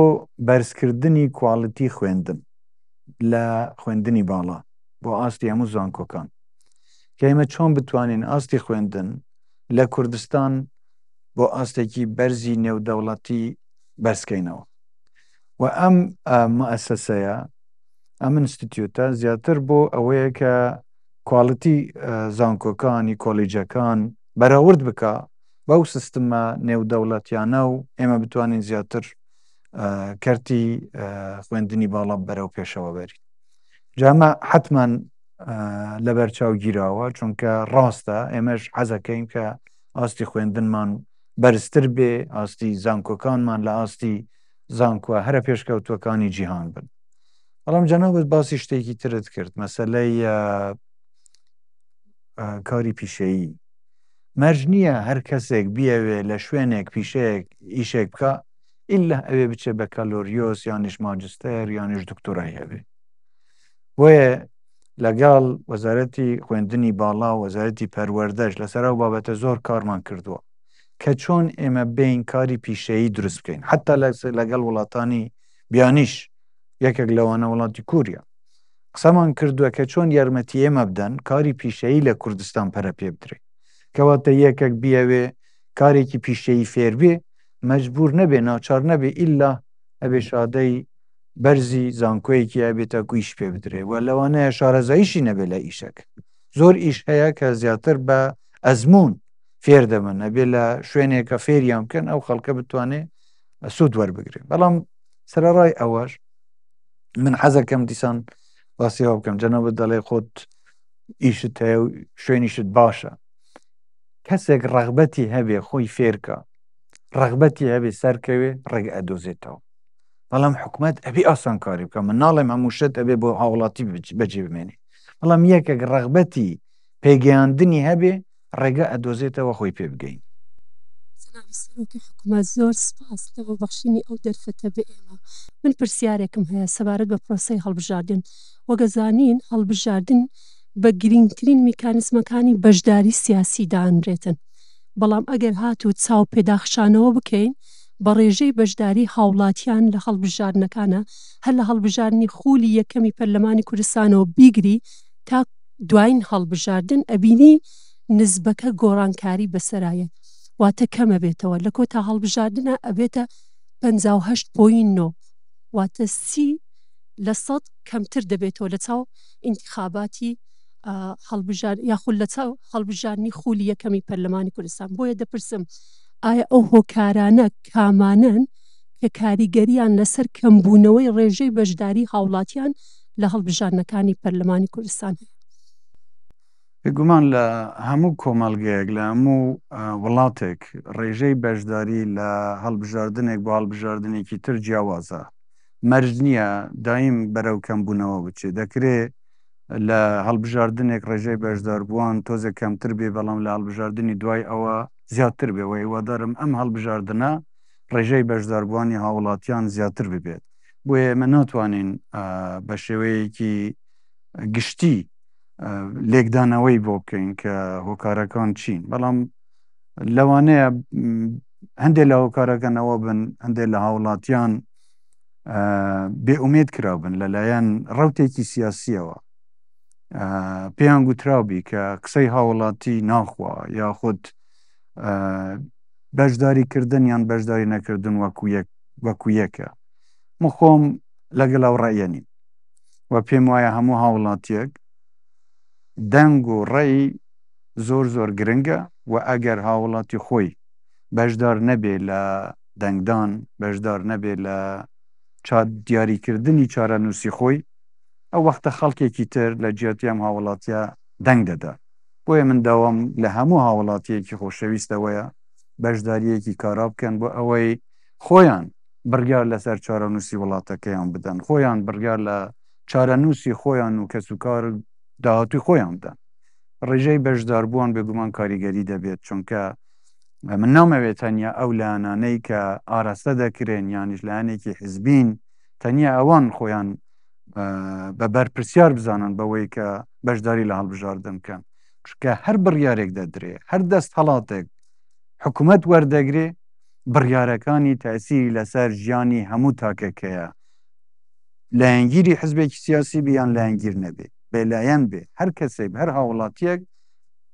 بەرزکردنی کواڵیتی خوێندن لە خوێندنی باڵا بۆ ئاستی هەموو زانکۆکان کە ئێمە چۆن بتوانین ئاستی خوێندن لە کوردستان بۆ ئاستێکی بەرزی نێودەوڵەتی بەرزکەینەوە و ئەم مؤسسەیە ئەم ئینستیتیوتە زیاتر بۆ ئەوەیە کە کواڵیتی زانکۆکانی کۆلیجەکان بەراورد بکا بەو سیستمە نێودەوڵەتیانە و ئێمە بتوانین زیاتر کەرتی خوێندنی باڵا بەرەو پێشەوە بەرین جامە حتمان لەبەر چاو گیراوە چونکە ڕاستە ئێمەش حەزەکەین کە ئاستی خوێندنمان بەرزتر بێ ئاستی زانکۆکانمان لە ئاستی زانکۆ هەرە پێشکەوتوەکانی جیهان بن بەڵام جەنابت باسی شتێکی ترت کرد مەسەلەی کاری پیشەیی مەرج نییە هەر کەسێک بیەوێ لە شوێنێک پیشەیەک ئیشێک بکە ئللا ئەوێ بچێ بە کالۆریۆس یانیش ماجستەر یانیش دکتۆرای هەبێ بۆیە لەگەڵ وەزارەتی خوێندنی باڵا و وەزارەتی پەروەردەش لەسەر ئەو بابەتە زۆر کارمان کردووە کە چۆن ئێمە بین کاری پیشەیی دروست بکەین حتا لەگەڵ وڵاتانی بیانیش یەکێک لەوانە وڵاتی کوریا قسەمان کردووە کە چۆن یارمەتی ئێمە بدەن کاری پیشەیی لە کوردستان پەرە پێ بدرێ کەواتە یەکێک بیەوێ کارێکی پیشەیی فێربێ مەجبور نەبێ ناچار نەبێ ئیلا ئەبێ شادەی بەرزی زانکۆیەکی هەبێ تاکو ئیش پێ بدرێ و لەوانەیە شارەزاییشی نەبێ لە ئیشەک زۆر ئیش هەیە کە زیاتر بە ئەزموون فێر دەبن ئەبێ لە شوێنێکە فێریان بکەن ئەو خەڵکە بتوانێ سوود وەربگرێ بەڵام سەرەڕای ئەوەش من حەزەکەم دیسان باسیەوە بکەم جەنابت دەڵێ خۆت ئیشت هەیە و شوێنیشت باشە کەسێک ڕغبەتی هەبێ خۆی فێرکە ڕغبەتی هەبێ سەرکەوێ ڕێگە ئەدۆزێتەوە بەڵام حکومەت ئەبێ ئاسانکاری بکە من ناڵێم هەموو شت ئەبێ بۆ هاوڵاتی بەجێ بمێنێ بەڵام یەکێک ڕغبەتی پێگەیاندنی هەبێ ڕێگە ئەدۆزێتەوە خۆی پێ بگەین. جەنابی سەرۆکی حکومەت زۆر سپاس لە بۆ بەخشینی ئەو دەرفەتە بە ئێمە. من پرسیارێکم هەیە سەبارەت بە پرۆسەی هەڵبژاردن. وەک ئەزانین هەڵبژاردن بە گرینگترین میکانیزمەکانی بەشداری سیاسی دانرێتن. بەڵام ئەگەر هاتوو چاو پێداخشانەوە بکەین بە ڕێژەی بەشداری هاوڵاتیان لە هەڵبژاردنەکانا هەر لە هەڵبژاردنی خولی یەکەمی پەرلەمانی کوردستانەوە بیگری تا دواین هەڵبژاردن ئەبینی نزبەکە گۆڕانکاری بەسەرایەت واتە کەمەبێتەوە لە کۆتا هەڵبژاردنا ئەبێتە 58 پۆین 9 واتە 30 لە سەد کەمتر دەبێتەوە لە چاو ئینتخاباتی هەڵبژار یاخود لە چاو هەڵبژاردنی خولی یەکەمی پەرلەمانی کوردستان بۆیە دەپرسم ئایا ئەو هۆکارانە کامانەن کە کاریگەریان لەسەر کەمبوونەوەی ڕێژەی بەشداری هاوڵاتیان لە هەڵبژاردنەکانی پەرلەمانی کوردستان هەیە؟ بێگومان لە هەموو کۆمەڵگەیەک، لە هەموو وڵاتێک ڕێژەی بەشداری لە هەڵبژاردنێک بۆ هەڵبژاردنێکی تر جیاوازە. مەرج نییە دایم بەرەو کەمبوونەوە بچێت. دەکرێ لە هەڵبژاردنێک ڕێژەی بەشداربووان تۆزێک کەمتر بێ، بەڵام لە هەڵبژاردنی دوای ئەوە زیاتر بێ و هیوادارم ئەم هەڵبژاردنە ڕێژەی بەشداربووانی هاوڵاتیان زیاتر ببێت. بۆیە ئێمە ناتوانین بە شێوەیەکی گشتی لێکدانەوەی بۆ بکەین کە هۆکارەکان چین، بەڵام لەوانەیە هەندێک لە هۆکارەکان ئەوە بن هەندێک لە هاوڵاتیان بێئومێد کرابن لەلایەن ڕوتێکی سیاسیەوە پێیان گوتراوبی کە قسەی هاوڵاتی ناخوا یاخود بەشداری کردن یان بەشداری نەکردن وەکو یەک وەکو یەکە من خۆم لەگەڵ ئەو ڕەئیە نیم و پێم وایە هەموو هاوڵاتیەک دەنگ و ڕێی زۆر زۆر گرنگە و ئەگەر هاوڵاتی خۆی بەشدار نەبێ لە دەنگدان، بەشدار نەبێ لە دیاریکردنی چارەنووسی خۆی، ئەو وەختە خەڵکێکی تر لە جیاتی ئەم هاوڵاتیە دەنگ دەدا. بۆیە من داوام لە هەموو هاوڵاتیەکی خۆشەویست ئەوەیە بەشداریەکی کارا بکەن بۆ ئەوەی خۆیان بڕیار لەسەر چارەنووسی وڵاتەکەیان بدەن، خۆیان بڕیار لە چارەنووسی خۆیان و کەسوکار و داهاتووی خۆیان بدەن. ڕێژەی بەشداربووان بێگومان کاریگەری دەبێت، چونکە من نامەوێت تەنیا ئەو لایەنانەی کە ئاراستە دەکرێن یانیش لایەنێکی حزبین تەنیا ئەوان خۆیان بە بەرپرسیار بزانن بەوەی کە بەشداری لە هەڵبژاردن بکەن، چونکە هەر بڕیارێک دەدرێ، هەر دەستهەڵاتێک حکومەت وەردەگرێ، بڕیارەکانی تەئسیری لەسەر ژیانی هەموو تاکێک هەیە، لایەنگیری حزبێکی سیاسی بێ یان لایەنگیر نەبێ، بێلایەن بێ، هەر کەسێک، هەر هاوڵاتیەک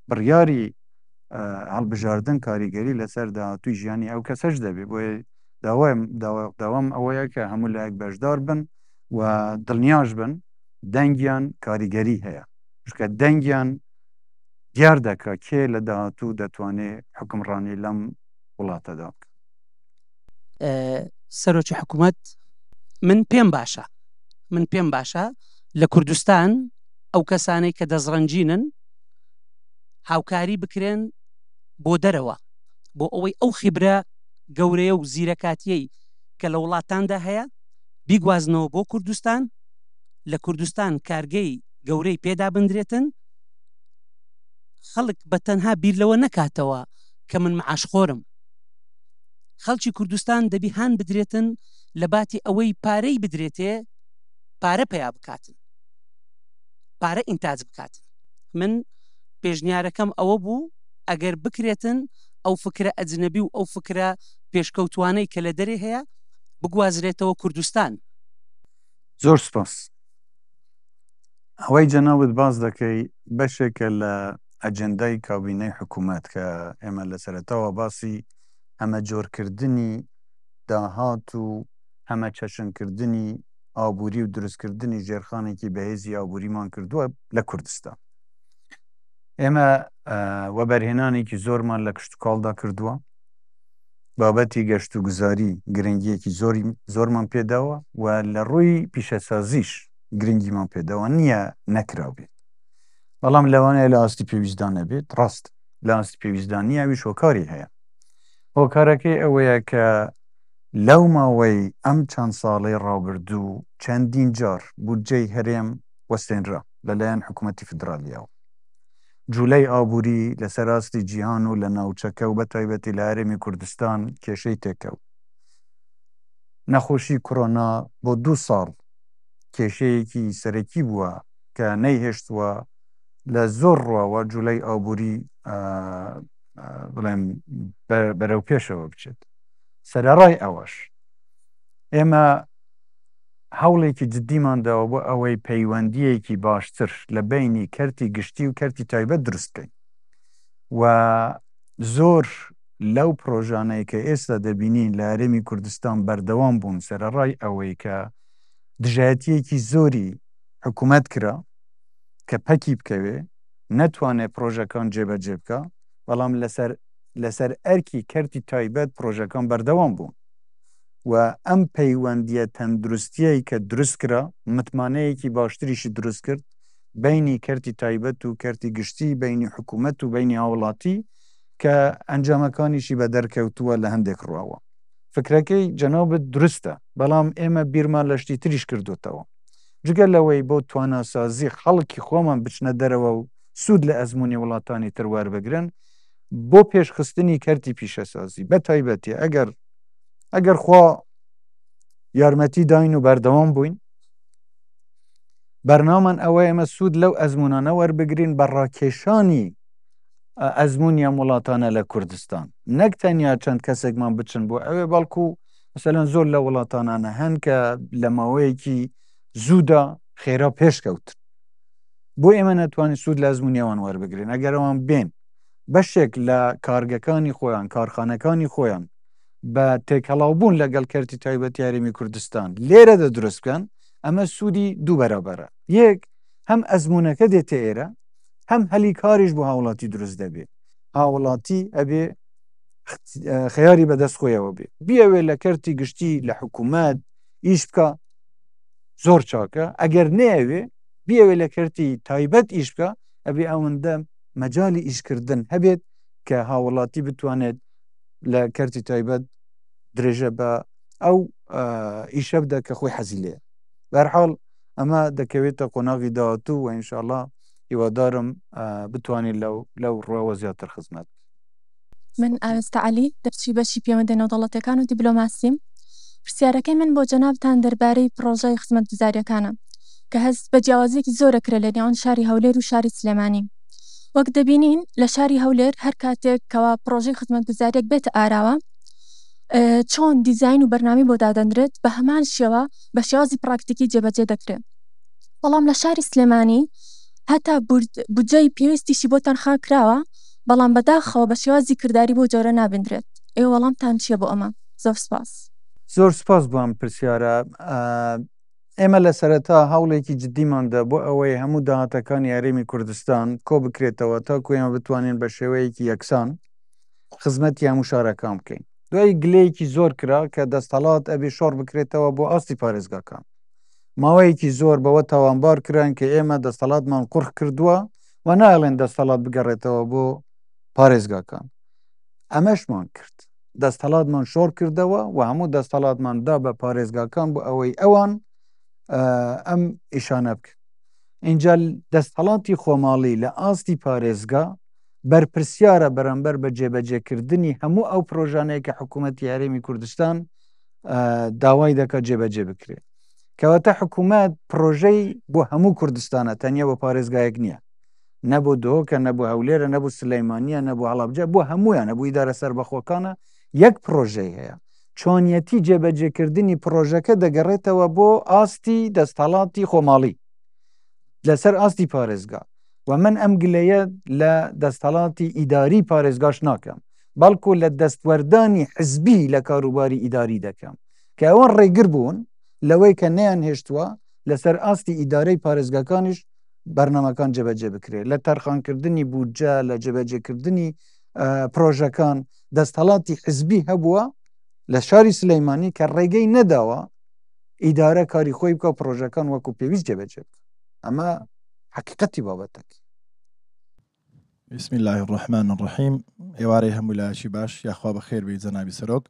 بڕیاری هەڵبژاردن کاریگەری لەسەر داهاتووی ژیانی ئەو کەسەش دەبێ. بۆیە داوایم داوام ئەوەیە کە هەموو لایەک بەشدار بن و دڵنیاش بن دەنگیان کاریگەری هەیە، چونکە دەنگیان دیار دەکا کێ لە داهاتوو دەتوانێ حوکمڕانی لەم وڵاتەدا بکە. سەرۆکی حکوومەت من پێم باشە من پێم باشە لە کوردستان ئەو کەسانەی کە دەستڕەنگینن هاوکاری بکرێن بۆ دەرەوە بۆ ئەوەی ئەو خیبرە گەورەیە و زیرەکاتیەی کە لە وڵاتاندا هەیە بیگوازنەوە بۆ کوردستان لە کوردستان کارگەی گەورەی پێدا بندرێتن خەڵک بە تەنها بیر لەوە نەکاتەوە کە من معاشخۆرم خەڵکی کوردستان دەبی هان بدرێتن لە باتی ئەوەی پارەی بدرێتێ پارە پەیا بکاتن پارە ئینتاج بکاتن من پێشنیارەکەم ئەوە بوو ئەگەر بکرێتن ئەو فکرە ئەجنەبی و ئەو فکرە پێشکەوتوانەی کە لە دەرێ هەیە بگوازرێتەوە کوردستان. زۆر سوپاس. ئەوەی جەنابت باس دەکەی بەشێکە لە ئەجێندای کابینەی حکوومەت کە ئێمە لە سەرەتاوە باسی هەمەجۆرکردنی داهات و هەمەچەشنکردنی ئابووری و دروستکردنی ژێرخانێکی بەهێزی ئابووریمان کردووە لە کوردستان. ئێمە وەبەرهێنانێکی زۆرمان لە کشتوکاڵدا کردووە، بابەتی گەشتوگوزاری گرنگییەکی زۆری زۆرمان پێداوە و لە ڕووی پیشەسازیش گرنگیمان پێداوە، نییە نەکرابێت، بەڵام لەوانەیە لە ئاستی پێویستدا نەبێت، ڕاست لە ئاستی پێویستدا نییە، ئەویش هۆکاری هەیە. هۆکارەکەی ئەوەیە کە لەو ماوەی ئەم چەند ساڵەی ڕابردوو چەندین جار بودجەی هەرێم وەستێنرا لەلایەن حکوومەتی فیدرالییەوە. جوولەی ئابووری لەسەر ئاستی جیهان و لە ناوچەکە و بەتایبەتی لە هەرێمی کوردستان کێشەی تێکەوت. نەخۆشی کۆرۆنا بۆ دوو ساڵ کێشەیەکی سەرەکی بووە کە نەیهێشتووە لە زۆر ڕواوە جوولەی ئابووری بڵێم بەرەو پێشەوە بچێت. سەرەڕای ئەوەش ئێمە هەوڵێکی جددیمان داوە بۆ ئەوەی پەیوەندییەکی باشتر لە بەینی کەرتی گشتی و کەرتی تایبەت دروست بکەین و زۆر لەو پرۆژانەی کە ئێستا دەبینین لە هەرێمی کوردستان بەردەوام بوون سەرەڕای ئەوەی کە دژایەتییەکی زۆری حکوومەت کرا کە پەکی بکەوێ نەتوانێت پرۆژەکان جێبەجێ بکا، بەڵام لەسەر لەسەر ئەرکی کەرتی تایبەت پرۆژەکان بەردەوام بوون و ئەم پەیوەندییە تەندروستییەی کە دروست کرا متمانەیەکی باشتریشی دروست کرد. بینی کەرتی تایبەت و کەرتی گشتی، بینی حکوومەت و بینی هاوڵاتی کە ئەنجامەکانیشی بە دەرکەوتووە لە هەندێک ڕووەوە. فکرەکەی جەنابت دروستە، بەڵام ئێمە بیرمان لە شتی تریش کردووەتەوە. جگە لەوەی بۆ تواناسازی خەڵکی خۆمان بچنە دەرەوە و سوود لە ئەزموونی وڵاتانی تر وەربگرن بۆ پێشخستنی کەرتی پیشەسازی بە تایبەتی ئەگەر ئەگەر خوا یارمەتی داین و بەردەوام بووین بەرنامان ئەوە ئێمە سوود لەو ئەزمونانە وەربگرین بە ڕاکێشانی ئەزمونی ئەم وڵاتانە لە کوردستان نەک تەنیا چەند کەسێکمان بچن بۆ ئەوێ بەڵکو مثلەن زۆر لە وڵاتانانە هەن کە لە ماوەیەکی زوودا خێرا پێشکەوتن بۆ ئێمە نەتوانین سوود لە ئەزمونی ئەوان وەربگرین ئەگەر ئەوان بێن بەشێک لە کارگەکانی خۆیان کارخانەکانی خۆیان بە تێکەڵاو بوون لەگەڵ کەرتی تایبەتی هەرێمی کوردستان لێرەدا دروست بکەن ئەمە سوودی دوو بەرابەرە یەک هەم ئەزمونەکە دێتە ئێرە هەم هەلی کاریش بۆ هاوڵاتی دروست دەبێ هاوڵاتی ئەبێ خەیاری بەدەست خۆیەوە بێ بیەوێ لە کەرتی گشتی لە حکوومەت ئیش بکە زۆر چاکە ئەگەر نەیەوێ بیەوێ لە کەرتی تایبەت ئیش بکە ئەبێ ئەوەندە مەجای ئیشکردن هەبێت کە هاوڵاتی بتوانێت لە کەرتی تایبەت درێژە بە ئەو ئیشە بدە کە خۆی حەزی لێ بەرحاڵ ئەمە دەکەوێتە قۆناغی داهاتوو و ئینشاءاللە هیوادارم بتوانین لەو لەو ڕوەوە زیاتر خزمەت من ئاوێستە عەلی، دەرچووی بەشی پێوەندە نێودەوڵەتیەکان و دیبلۆماسیم. پرسیارەکەی من بۆ جەنابتان دەربارەی پڕۆژەی خزمەتگوزاریەکانە کە هەست بە جیاوازیەکی زۆر ئەکرێت لە نێوان شاری هەولێر و شاری سلێمانی. وەک دەبینین لە شاری هەولێر هەر کاتێک کەوا پڕۆژەی خزمەتگوزاریەک بێتە ئاراوە چۆن دیزاین و بەرنامەی بۆ دادەنرێت بە هەمان شێوە بە شێوازی پراکتیکی جێبەجێ دەکرێت. بەڵام لە شاری سلێمانی هەتا بودجەی پێویستیشی بۆ تەرخان کراوە بەڵام بەداخەوە بە شێوازی کرداری بەو جۆرە نابیندرێت. ئێوە وەڵامتان چییە بۆ ئەمە؟ زۆر سپاس. زۆر سپاس بۆ ئەم پرسیارە. ئێمە لە سەرەتا هەوڵێکی جدیمان دا بۆ ئەوەی هەموو داهاتەکانی هەرێمی کوردستان کۆ بکرێتەوە تاکو ئێمە بتوانین بە شێوەیەکی یەکسان خزمەتی هەموو شارەکان بکەین. دوایی گلەیەکی زۆر کرا کە دەستەڵات ئەبێ شۆڕ بکرێتەوە بۆ ئاستی پارێزگاکان. ماوەیەکی زۆر بەوە تاوانبار کراین کە ئێمە دەستەڵاتمان قورخ کردووە و نایڵێن دەستەڵات بگەڕێتەوە بۆ پارێزگاکان. ئەمەشمان کرد. دەستەڵاتمان شۆڕ کردەوە و هەموو دەستەڵاتمان دا بە پارێزگاکان بۆ ئەوەی ئەوان ئەم ئیشانە بکەن. ئینجا دەستەڵاتی خۆماڵی لە ئاستی پارێزگا بەرپرسیارە بەرامبەر بە جێبەجێکردنی هەموو ئەو پرۆژانەیە کە حکوومەتی هەرێمی کوردستان داوای دەکات جێبەجێ بکرێت. کەواتە حکوومەت پرۆژەی بۆ هەموو کوردستانە تەنیا بۆ پارێزگایەک نییە. نە بۆ دهۆکە، نە بۆ هەولێرە، نە بۆ سلەیمانییە، نە بۆ هەڵەبجە، بۆ هەموویانە، بۆ ئیدارە سەربەخۆکانە، یەک پرۆژەی هەیە. چۆنیەتی جێبەجێکردنی پرۆژەکە دەگەڕێتەوە بۆ ئاستی دەستەڵاتی خۆماڵی لەسەر ئاستی پارێزگا و من ئەم گلەیە لە دەستەڵاتی ئیداری پارێزگاش ناکەم بەڵکو لە دەستوەردانی حزبی لە کاروباری ئیداری دەکەم کە ئەوان ڕێگر بوون لەوەی کە نەیان هێشتووە لەسەر ئاستی ئیدارەی پارێزگاکانیش بەرنامەکان جێبەجێ بکرێت لە تەرخانکردنی بودجە لە جێبەجێکردنی پرۆژەکان دەستهڵاتی حزبی هەبووە لە شاری سلەیمانی کە ڕێگەی نەداوە ئیدارە کاری خۆی بکە و پرۆژەکان وەکو پێویست جێبەجێ بکە ئەمە حقیقەتی بابەتەکە بسم اللە الرحمن الرحیم ئێوارەی هەموو لایەکی باش یاخوا بەخێر بێی جەنابی سەرۆک.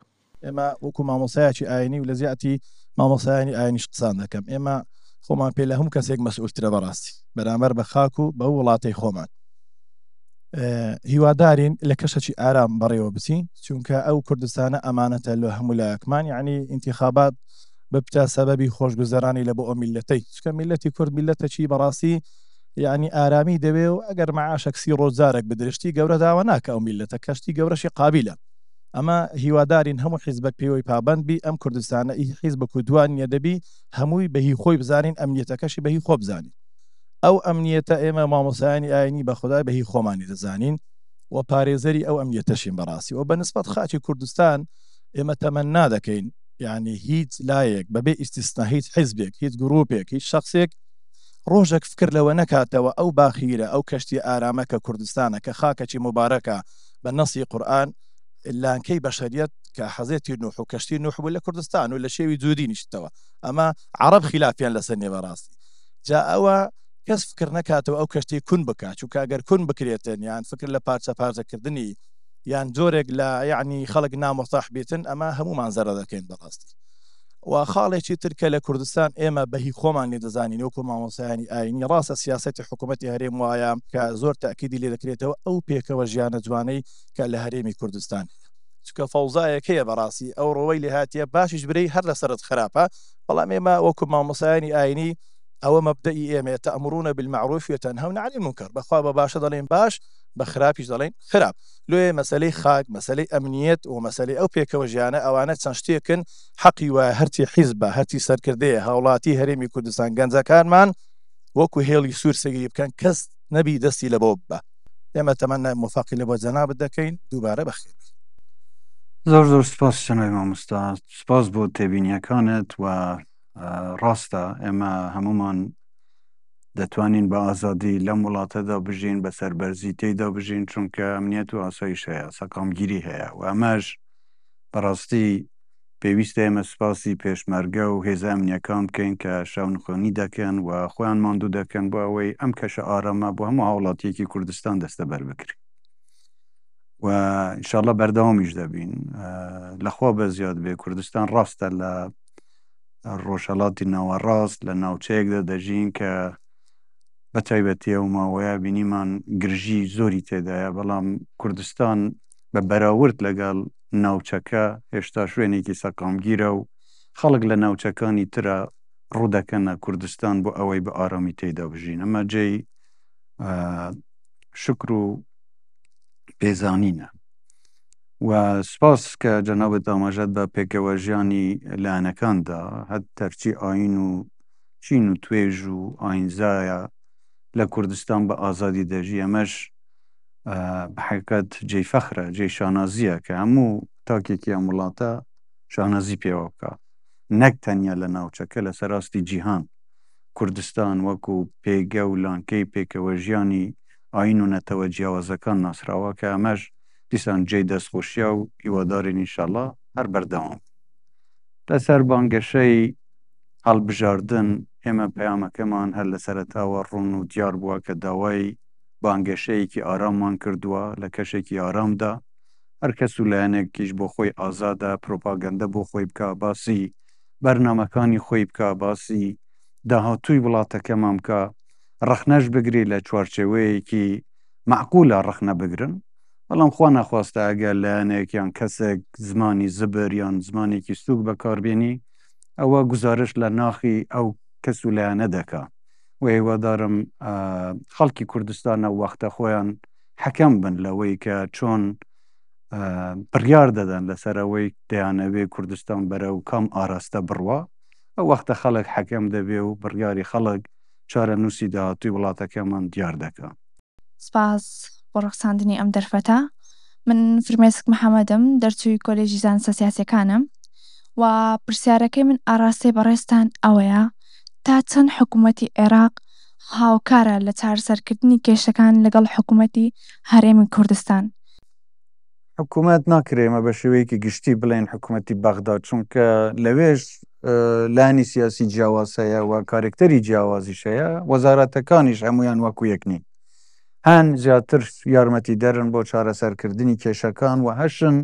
ئێمە وەکو مامۆستایەکی ئاینی و لە جیاتی مامۆستایانی ئاینیش قسان دەکەم ئێمە خۆمان پێ لە هەموو کەسێک مەسئولترە بەڕاستی بەرامبەر بە خاک و بەو وڵاتەی خۆمان هیوادارین لە کەشەکی ئارام بەڕێوە بچین چونکە ئەو کوردستانە ئەمانەتە لە هەموو لایەکمان یعنی ئینتیخابات ببتە سەبەبی خۆشگوزەرانی لە بۆ ئەو میللەتەی چونکە میللەتی کورد میللەتەکی بەڕاستی یعنی ئارامی دەوێ و ئەگەر معاشەک سی ڕۆژ جارێک بدرێ شتی گەورە داوا ناکە ئەو میللەتە کە شتی گەورەشی قابیلە ئەمە هیوادارین هەموو حیزبەک پێوەی پابەند بی ئەم کوردستانە ئی حیزبک و دوان نیە دەبی هەمووی بە هی خۆی بزانین ئەمنیەتەکەشی بە هی خۆ بزانین ئەو ئەمنیەتە ئێمە مامۆستایانی ئاینی بە خودای بە هی خۆمانی دەزانین و پارێزەری ئەو ئەمنیەتەشین بەڕاستی و بە نسبەت خاکی کوردستان ئێمە تەمەنا دەکەین یعنی هیچ لایەک بەبێ ئیستیسنا هیچ حیزبێک هیچ گروپێک هیچ شخصێک ڕۆژێک فکر لەوە نەکاتەوە ئەو باخیرە ئەو کەشتی ئارامە کە کوردستانە کە خاکەکی موبارەکە بە نەسی قورئان لانکەی بەشەریەت کە حەزێتی نوح و کەشتی نوح بوو لە کوردستان و لە شێوی جودی نیشتەوە ئەمە عەڕەب خیلافیان لەسەر نیە بەڕاستی جا ئەوە. کەس فکر نەکاتەوە ئەو کەشتی کون بکات، چونکە ئەگەر کون بکرێتن یان فکر لە پارچە پارچەکردنی یان جۆرێک لە یەعنی خەڵک نامورتاح بیتن ئەمە هەموومان زەرەر دەکەین بەڕاستی. و خاڵێکی تر کە لە کوردستان ئێمە بە هی خۆمان لێ دەزانین وەکو مامۆستایانی ئایینی ڕاستە سیاسەتی حکوومەتی هەرێم وایە کە زۆر تەئکیدی لێ دەکرێتەوە ئەو پێکەوە ژیانە جوانەی کە لە هەرێمی کوردستان هەیە چونکە فەوزایەک هەیە بەڕاستی ئەو ڕۆوەی لێ هاتیە باشیش برێی هەر لەسەرت خراپە بەڵام ئێمە وەکو مامۆستایانی ئایینی ئەوە مەبدەئی ئێمەیە تەئمرون بالمعروف وتنهون عن المنکر بەخوا بە باشە دەڵێین باش بە خراپیش دەڵێین خراپ لۆیە مەسەلەی خاک مەسەلەی ئەمنیەت و مەسەلەی ئەو پێکەوە ژیانە ئەوانە چەند شتێکن حەقی وایە هەرچی حیزبە هەرچی سەرکردەیە هاوڵاتی هەرێمی کوردستان گەنجەکانمان وەکو هێڵی سوور سەیری بکەن کەس نەبی دەستی لە بۆ ببا ئێمە تەمەنای مۆفەقی لە بۆ جەنابت دەکەین دووبارە بەخێر بێی. زۆر زۆر سپاس جەنابی مامۆستا سپاس بۆ تێبینیەکانت و ڕاستە ئێمە هەمومان دەتوانین بە ئازادی لەم وڵاتەدا بژین بە سەربەرزی تێیدا بژین چونکە ئەمنیەت و ئاسایش هەیە سەقامگیری هەیە و ئەمەش بەڕاستی پێویستە ئێمە سوپاسی پێشمەرگە و هێزە ئەمنیەکان بکەین کە شەونخوێنی دەکەن و خۆیان ماندوو دەکەن بۆ ئەوەی ئەم کەشە ئارامە بۆ هەموو هاوڵاتیەکی کوردستان دەستەبەر بکرێت و ئینشاءاللە بەردەوامیش دەبین لەخوا بە زیاد بێ کوردستان ڕاستە لە ڕۆژهەڵاتی ناوەڕاست لە ناوچەیەکدا دەژین کە بە تایبەتی ئەو ماوەیە بینیمان گرژی زۆری تێدایە، بەڵام کوردستان بە بەراورد لەگەڵ ناوچەکە هێشتا شوێنێکی سەقامگیرە و خەڵک لە ناوچەکانی ترە ڕوودەکەنە کوردستان بۆ ئەوەی بە ئارامی تێیدا بژین. ئەمە جێی شوکر و پێزانینە. و سپاس کە جەنابت ئاماژەت بە پێکەوەژیانی لایەنەکان دا، هەر هەرچی ئایین و چین و توێژ و ئایینزایە لە کوردستان بە ئازادی دەژی، ئەمەش بە حەقیقەت جێی فەخرە، جێی شانازییە کە هەموو تاکێکی ئەم وڵاتە شانازی پێوە بکا، نەک تەنیا لە ناوچەکە، لەسەر ئاستی جیهان کوردستان وەکوو پێگە و لانکەی پێکەوەژیانی ئایین و نەتەوە جیاوازەکان ناسراوە کە ئەمەش دیسان جێی دەستخۆشیە و هیوادارین ئینشەڵا هەر بەردەوام بین. لەسەر بانگەشەی هەڵبژاردن ئێمە پەیامەکەمان هەر لە سەرەتاوە ڕوون و دیار بووە کە داوای بانگەشەیەکی ئاراممان کردووە لە کەشێکی ئارامدا هەر کەس و لایەنێکیش بۆ خۆی ئازادە پرۆپاگەندە بۆ خۆی بکا باسی بەرنامەکانی خۆی بکا باسی داهاتووی وڵاتەکەمان بکا ڕەخنەش بگری لە چوارچێوەیەکی مەعقولە ڕەخنە بگرن، بەڵام خوا نەخواستە ئەگەر لایەنێک یان کەسێک زمانی زبر یان زمانێکی سووک بەکاربێنی ئەوە گوزارشت لە ناخی ئەو کەس و لایەنە دەکا و هیوادارم خەڵکی کوردستان ئەو وەختە خۆیان حەکەم بن لەوەی کە چۆن بڕیار دەدەن لەسەر ئەوەی دەیانەوێ کوردستان بەرەو کام ئاراستە بڕوا ئەو وەختە خەڵک حەکەم دەبێ و بڕیاری خەڵک چارەنووسی داهاتووی وڵاتەکەمان دیار دەکا. سپاس بۆ ڕەخساندنی ئەم دەرفەتە. من فرمێسک محەمەدم، دەرچووی کۆلێژی زانستە سیاسیەکانم و پرسیارەکەی من ئاراستەی بەڕێزتان ئەوەیە تا چەند حکوومەتی عێراق هاوکارە لە چارەسەرکردنی کێشەکان لەگەڵ حکوومەتی هەرێمی کوردستان؟ حکوومەت ناکرێ ئێمە بە شێوەیەکی گشتی بڵێین حکوومەتی بەغدا چونکە لەوێش لایەنی سیاسی جیاواز هەیە و کارێکتەری جیاوازیش هەیە وەزارەتەکانیش هەمویان وەکو یەک نین هەن زیاتر یارمەتی دەرن بۆ چارەسەرکردنی کێشەکان و هەشن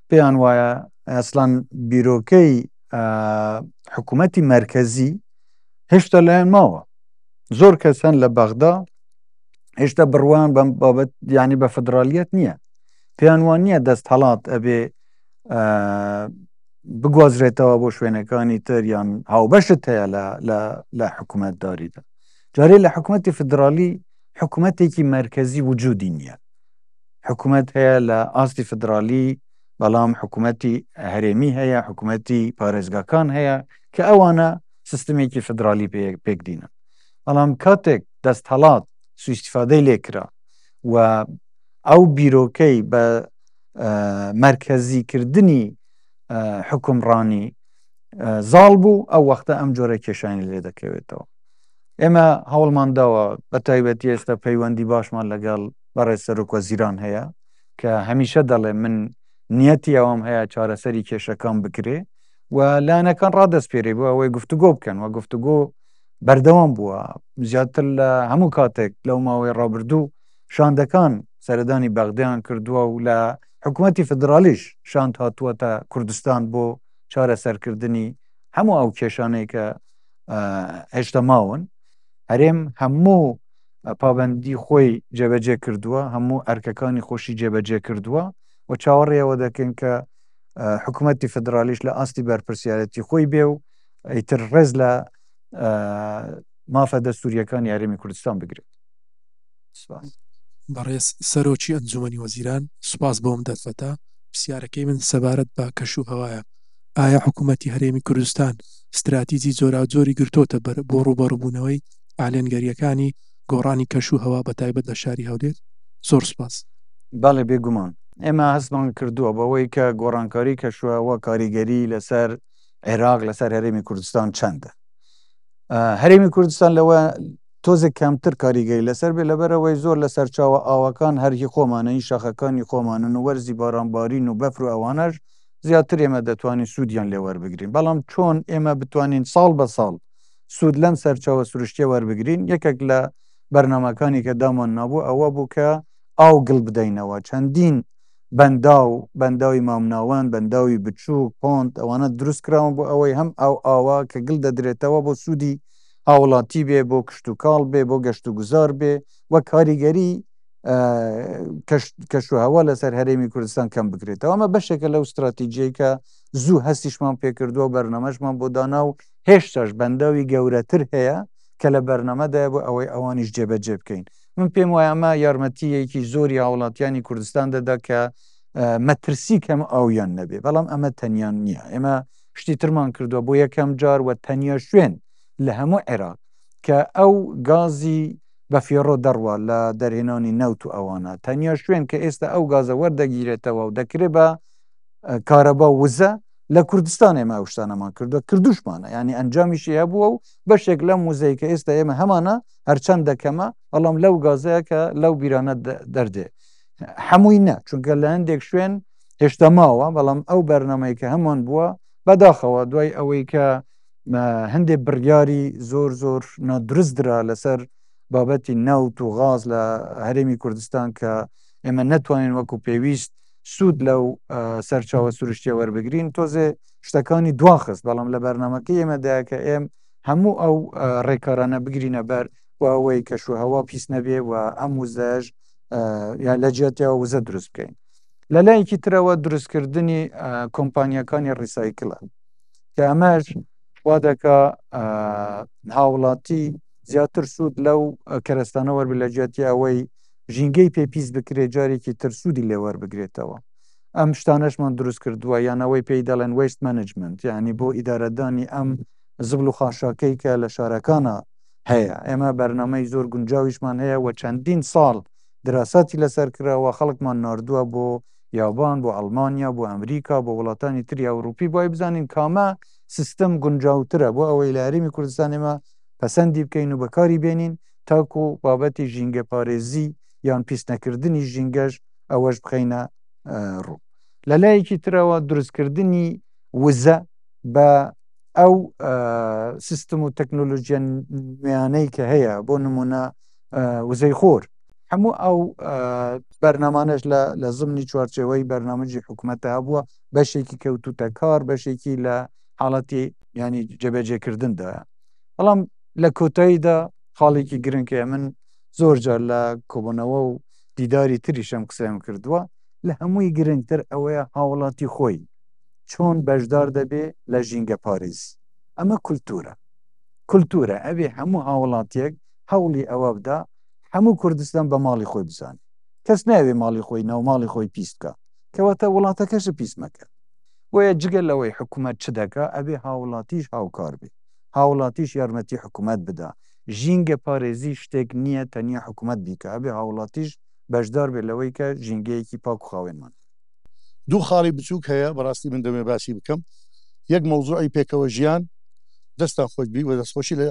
پێیان وایە ئەسلان بیرۆکەی حکوومەتی مەرکەزی هێشتا لایەن ماوە زۆر کەس هەن لە بەغدا هێشتا بڕوان بەم بابەت ینی بە فدرالیت نییە پێیان وان نییە دەست هەڵات ئەبێ بگوازرێتەوە بۆ شوێنەکانی تر یان هاوبەشت هەیە لە حکوومەتداریدا جارێ لە حکوومەتی فدرالی حکوومەتێکی مرکزی وجودی نییە حکوومەت هەیە لە ئاستی فدرالی بەڵام حکوومەتی هەرێمی هەیە حکوومەتی پارێزگاکان هەیە کە ئەوانە سیستمێکی فدرالی پێک دینن بەڵام کاتێک دەستهڵات سویستیفادەی لێکرا و ئەو بیرۆکەی بە مەرکەزیکردنی حکومڕانی زاڵ بوو ئەو وەختە ئەم جۆرە کێشانی لێ دەکەوێتەوە ئێمە هەوڵمان داوە بە تایبەتی ئێستا پەیوەندی باشمان لەگەڵ بەڕێز سەرۆک وەزیران هەیە کە هەمیشە دەڵێ من نیەتی ئەوم هەیە چارەسەری کێشەکان بکرێ و لایەنەکان ڕادەستپێرێ بۆ ئەوەی گفتوگۆ بکەن و گفتوگۆ بەردەوام بووە زیاتر لە هەموو کاتێک لەو ماوەی ڕابردوو شاندەکان سەردانی بەغدایان کردووە و لە حکوومەتی فدرالیش شاند هاتووەتە کوردستان بۆ چارەسەرکردنی هەموو ئەو کێشانەی کە هێشتا ماون. هەرێم هەموو پابەندی خۆی جێبەجێ کردووە، هەموو ئەرکەکانی خۆشی جێبەجێ کردووە و چاوەڕێی ئەوە دەکەین کە حکوومەتی فدرالیش لە ئاستی بەرپرسیارەتی خۆی بێ و ئیتر ڕێز لە مافە دەستوریەکانی هەرێمی کوردستان بگرێت. سپاس. بەڕێز سەرۆکی ئەنجومەنی وەزیران، سوپاس بۆ ئەم دەرفەتە. پرسیارەکەی من سەبارەت بە کەشوهەوایە. ئایا حکومەتی هەرێمی کوردستان ستراتیجی جۆراوجۆری گرتۆتە بەر بۆ ڕووبەڕووبوونەوەی ئالێنگەرییەکانی گۆڕانی کەش و هەوا بەتایبەت لە شاری هەولێر؟ زۆر سوپاس. بەڵێ بێگومان ئێمە هەستمان کردووە بەوەی کە گۆڕانکاری کەشوهەوا کاریگەری لەسەر عێراق لەسەر هەرێمی کوردستان چەندە. هەرێمی کوردستان لەوە تۆزێک کەمتر کاریگەری لەسەر بێ لەبەرئەوەی زۆر لە سەرچاوە ئاوەکان هەر هی خۆمانە هی شاخەکانی خۆمانن و وەرزی بارانبارین و بەفر و ئەوانەش زیاتر ئێمە دەتوانین سوودیان لێ وەربگرین بەڵام چۆن ئێمە بتوانین ساڵ بە ساڵ سوود لەم سەرچاوە سروشتیە وەربگرین یەکێک لە بەرنامەکانی کە دامان نابوو ئەوە بوو کە ئاو گڵ بدەینەوە چەندین بەنداو، بەنداوی مامناوەند، بەنداوی بچووک، پۆند، ئەوانە دروست کراون بۆ ئەوەی هەم ئەو ئاوە کە گل دەدرێتەوە بۆ سوودی هاوڵاتی بێ، بۆ کشتوکاڵ بێ، بۆ گەشتوگوزار بێ و کاریگەری کەشوهەوا لەسەر هەرێمی کوردستان کەم بکرێتەوە. ئەمە بەشێکە لەو ستراتیجیەی کە زوو هەستیشمان پێکردووە و بەرنامەشمان بۆ دانا و هێشتاش بەنداوی گەورەتر هەیە کە لە بەرنامەدایە بۆ ئەوەی ئەوانیش جێبەجێ بکەین. من پێم وایە ئەمە یارمەتییەکی زۆری هاوڵاتیانی کوردستان دەدا کە مەترسی کەم ئاویان نەبێ، بەڵام ئەمە تەنیا نییە. ئێمە شتی ترمان کردووە بۆ یەکەم جار و تەنیا شوێن لە هەموو عێراق کە ئەو گازی بەفیڕۆ دەڕوا لە دەرهێنانی نەوت و ئەوانە، تەنیا شوێن کە ئێستا ئەو گازە وەردەگیرێتەوە و دەکرێ بە کارەبا و وزە لە کوردستان ئێمە ئەو شتانەمان کردووە، کردوشمانە، یعنی ئەنجامیشی هەبووە و بەشێک لەم وزەی کە ئێستا ئێمە هەمانە هەرچەندە کەمە بەڵام لەو گازەیە کە لەو بیرانە دەردێ هەمووی نە چونکە لە هەندێک شوێن هێشتا ماوە بەڵام ئەو بەرنمەی کە هەمان بووە بەداخەوە دوای ئەوەی کە هەندێک بڕیاری زۆر زۆر نادروست درا لەسەر بابەتی نەوت و غاز لە هەرێمی کوردستان کە ئێمە نەتوانین وەکو پێویست سوود لەو سەرچاوە سروشتیە وەربگرین تۆزێ شتەکانی دواخست بەڵام لە بەرنمەکەی ئێمەدایە کە ئێم هەموو ئەو ڕێکارانە بگرینە بەر بۆ ئەوەی کەشوهەوا پیس نەبێ و ئەم وزەش یا لە جیاتیەوە وزە دروست بکەین لە لایەکی ترەوە دروستکردنی کۆمپانیەکانی ڕیسایکلە کە ئەمەش وا دەکا هاوڵاتی زیاتر سوود لەو کەرەستانە وەربگرێت لە جیاتی ئەوەی ژینگەی پێ پیس بکرێت جارێکی تر سوودی لێ وەربگرێتەوە ئەم شتانەشمان دروست کردووە یان ئەوەی پێی دەڵێن وەیست مەنجمنت یعنی بۆ ئیدارەدانی ئەم زبڵ و خاشاکەی کە لە شارەکانە هەیە ئێمە بەرنامەی زۆر گونجاویشمان هەیە و چەندین ساڵ دراساتی لەسەر کراوە خەڵکمان ناردووە بۆ یابان بۆ ئەڵمانیا بۆ ئەمریکا بۆ وڵاتانی تری ئەوروپی بۆ ئەوەی بزانین کامە سیستم گونجاوترە بۆ ئەوەی لە هەرێمی کوردستان ئێمە پەسەندی بکەین و بەکاری بێنین تاکو بابەتی ژینگەپارێزی یان پیسنەکردنی ژینگەش ئەوەش بخەینە ڕوو. لە لایەکی ترەوە دروستکردنی وزە بە ئەو سیستم و تەکنۆلۆژیە نوێیانەی کە هەیە بۆ نمونە وزەی خۆر هەموو ئەو بەرنامانەش لە لە زمنی چوارچێوەی بەرنامەجی حکوومەتە هەبووە بەشێکی کەوتوتە کار بەشێکی لە حاڵەتی ینی جێبەجێکردندایە بەڵام لە کۆتاییدا خاڵێکی گرنگ هەیە من زۆر جار لە کۆبوونەوە و دیداری تریشم قسەیم کردووە لە هەمووی گرنگتر ئەوەیە هاوڵاتی خۆی چۆن بەشدار دەبێ لە ژینگە پارێزی ئەمە کولتورە کولتورە ئەبێ هەموو هاوڵاتیەک هەوڵی ئەوە بدا هەموو کوردستان بە ماڵی خۆی بزانێ کەس ناوێ ماڵی خۆی ناو ماڵی خۆی پیس بکە کەواتە وڵاتەکەش پیس مەکە بۆیە جگە لەوەی حکوومەت چ دەکا ئەبێ هاوڵاتیش هاوکار بێ هاوڵاتیش یارمەتی حکوومەت بدا ژینگە پارێزی شتێک نییە تەنیا حکوومەت بیکا ئەبێ هاوڵاتیش بەشدار بێ لەوەی کە ژینگەیەکی پاک و خاوێنمان دوو خاڵی بچووک هەیە بەڕاستی من دەمێ باسی بکەم یەک مەوزوعی پێکەوە ژیان دەستان خۆش بی و دەستخۆشی لە